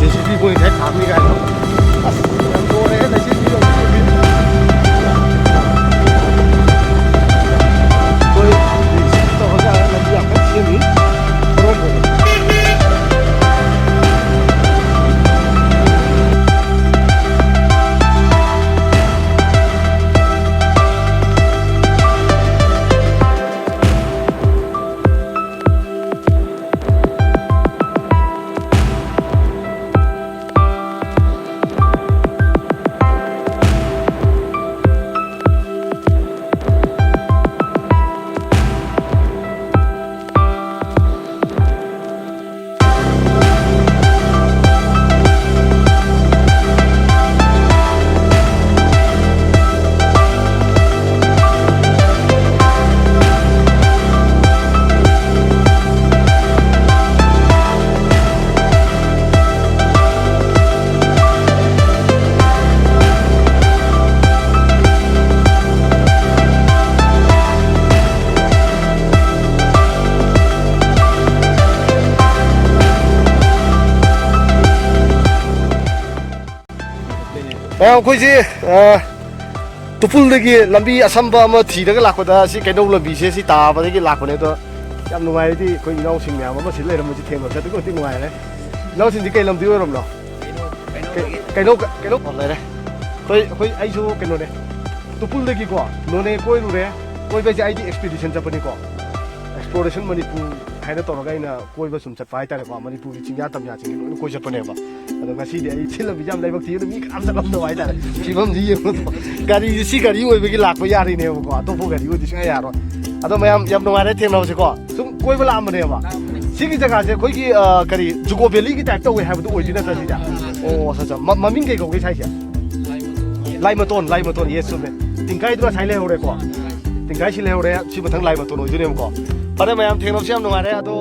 ꯖꯦ ꯁꯤ ꯕꯤ ꯃꯣꯏ ꯉꯁꯥꯏ ꯊꯥꯕꯅꯤ ꯀꯥꯏꯅ꯫ ꯑꯁ, ꯌꯥꯝ ꯂꯣꯏꯔꯦꯍꯦ, ꯖꯦ ꯁꯤ ꯕꯤ ꯌꯥꯝ ꯊꯤ ꯂꯣꯏꯔꯦ꯫ ꯑꯩꯈꯣꯏ ꯖꯦ ꯁꯤ ꯕꯤ ꯇꯧꯔꯒ ꯂꯝꯕꯤ ꯌꯥꯝ ꯀꯟꯅ ꯁꯦꯝꯃꯤ꯫ ꯈꯣꯡꯍꯥꯝꯄꯥꯠ꯫ ꯃꯌꯥꯝ, ꯑꯩꯈꯣꯏꯁꯤ, ꯑ, ꯇꯨꯄꯨꯜꯗꯒꯤ ꯂꯝꯕꯤ ꯑꯁꯝꯕ ꯑꯃ ꯊꯤꯔꯒ ꯂꯥꯛꯄꯗ ꯁꯤ ꯀꯩꯅꯧ ꯂꯝꯕꯤꯁꯦ ꯁꯤ ꯇꯥꯕꯗꯒꯤ ꯂꯥꯛꯄꯅꯦ꯫ ꯑꯗꯣ ꯌꯥꯝ ꯅꯨꯡꯉꯥꯏꯔꯗꯤ ꯑꯩꯈꯣꯏ ꯏꯅꯥꯎꯁꯤꯡ ꯃꯌꯥꯝ ꯑꯃ ꯁꯤ ꯂꯩꯔꯝꯕꯁꯤ ꯊꯦꯡꯅꯕꯁꯦ ꯑꯗꯨꯛꯀꯤ ꯃꯇꯤꯛ ꯅꯨꯡꯉꯥꯏꯔꯦ꯫ ꯏꯅꯥꯎꯁꯤꯡꯗꯤ ꯀꯩ ꯂꯝꯗꯤ ꯑꯣꯏꯔꯝꯅꯣ? ꯀꯩꯅꯣ, ꯀꯩꯅꯣ, ꯀꯩꯅꯣ ꯂꯩꯔꯦ꯫ ꯑꯩꯈꯣꯏ, ꯑꯩꯈꯣꯏ, ꯑꯩꯁꯨ ꯀꯩꯅꯣꯅꯦ, ꯇꯨꯄꯨꯜꯗꯒꯤꯀꯣ ꯅꯣꯅꯦ ꯀꯣꯏꯔꯨꯔꯦ꯫ ꯀꯣꯏꯕ ꯍꯥꯏꯁꯦ ꯑꯩꯗꯤ expedition ꯆꯠꯄꯅꯤꯀꯣ, Exploration ꯃꯅꯤꯄꯨꯔ ꯍꯥꯏꯅ ꯇꯧꯔꯒ ꯑꯩꯅ ꯀꯣꯏꯕ ꯁꯨꯝ ꯆꯠꯄ ꯍꯥꯏꯇꯥꯔꯦꯀꯣ, ꯃꯅꯤꯄꯨꯔꯒꯤ ꯆꯤꯡꯌꯥ ꯇꯝꯌꯥꯁꯤꯡꯁꯦ ꯂꯣꯏꯅ ꯀꯣꯏ ꯆꯠꯄꯅꯦꯕ꯫ ꯑꯗꯣ ꯉꯁꯤꯗꯤ ꯑꯩ ꯁꯤ ꯂꯝꯕꯤꯁꯦ ꯌꯥꯝ ꯂꯥꯏꯕꯛ ꯊꯤꯕꯅ ꯃꯤ ꯀꯅꯥꯝ ꯆꯠꯂꯝꯗꯕ ꯍꯥꯏꯇꯥꯔꯦ꯫ ꯐꯤꯕꯝꯁꯤ ꯌꯦꯡꯕꯗꯣ ꯒꯥꯔꯤꯁꯦ ꯁꯤ ꯒꯥꯔꯤ ꯑꯣꯏꯕꯒꯤ ꯂꯥꯛꯄ ꯌꯥꯔꯤꯅꯦꯕꯀꯣ, ꯑꯇꯣꯞꯄ ꯒꯥꯔꯤ ꯑꯣꯏꯗꯤ ꯁꯨꯡꯌꯥ ꯌꯥꯔꯣꯏ꯫ ꯑꯗꯣ ꯃꯌꯥꯝ ꯌꯥꯝ ꯅꯨꯡꯉꯥꯏꯔꯦ ꯊꯦꯡꯅꯕꯁꯦꯀꯣ꯫ ꯁꯨꯝ ꯀꯣꯏꯕ ꯂꯥꯛꯑꯝꯕꯅꯦꯕ꯫ ꯁꯤꯒꯤ ꯖꯒꯥꯁꯦ ꯑꯩꯈꯣꯏꯒꯤ, ꯑ, ꯀꯔꯤ, ꯖꯨꯀꯣ ꯚꯦꯂꯤꯒꯤ type ꯇꯧꯋꯦ ꯍꯥꯏꯕꯗꯨ ꯑꯣꯏꯗꯣꯏ ꯅꯠꯇ꯭ꯔꯥ ꯁꯤꯁꯦ? ꯑꯣ, ꯑꯠꯆꯥ, ꯑꯠꯆꯥ꯫ ꯃ-, ꯃꯃꯤꯡ ꯀꯩ ꯀꯧꯒꯦ ꯁꯥꯏꯁꯦ? ꯂꯥꯏꯃꯇꯣꯟ, ꯂꯥꯏꯃꯇꯣꯟ, yes, ꯆꯨꯝꯃꯦ꯫ ꯇꯤꯡꯈꯥꯏꯗꯨ ꯉꯁꯥꯏ ꯂꯩꯍꯧꯔꯦꯀꯣ꯫ ꯇꯤꯡꯈꯥꯏꯁꯤ ꯂꯩꯍꯧꯔꯦ꯫ ꯁꯤ ꯃꯊꯪ ꯂꯥꯏꯃꯇꯣꯟ ꯑꯣꯏꯗꯣꯏꯅꯦꯕꯀꯣ꯫ ꯐꯔꯦ ꯃꯌꯥꯝ, ꯊꯦꯡꯅꯕꯁꯦ ꯌꯥꯝ ꯅꯨꯡꯉꯥꯏꯔꯦ꯫ ꯑꯗꯣ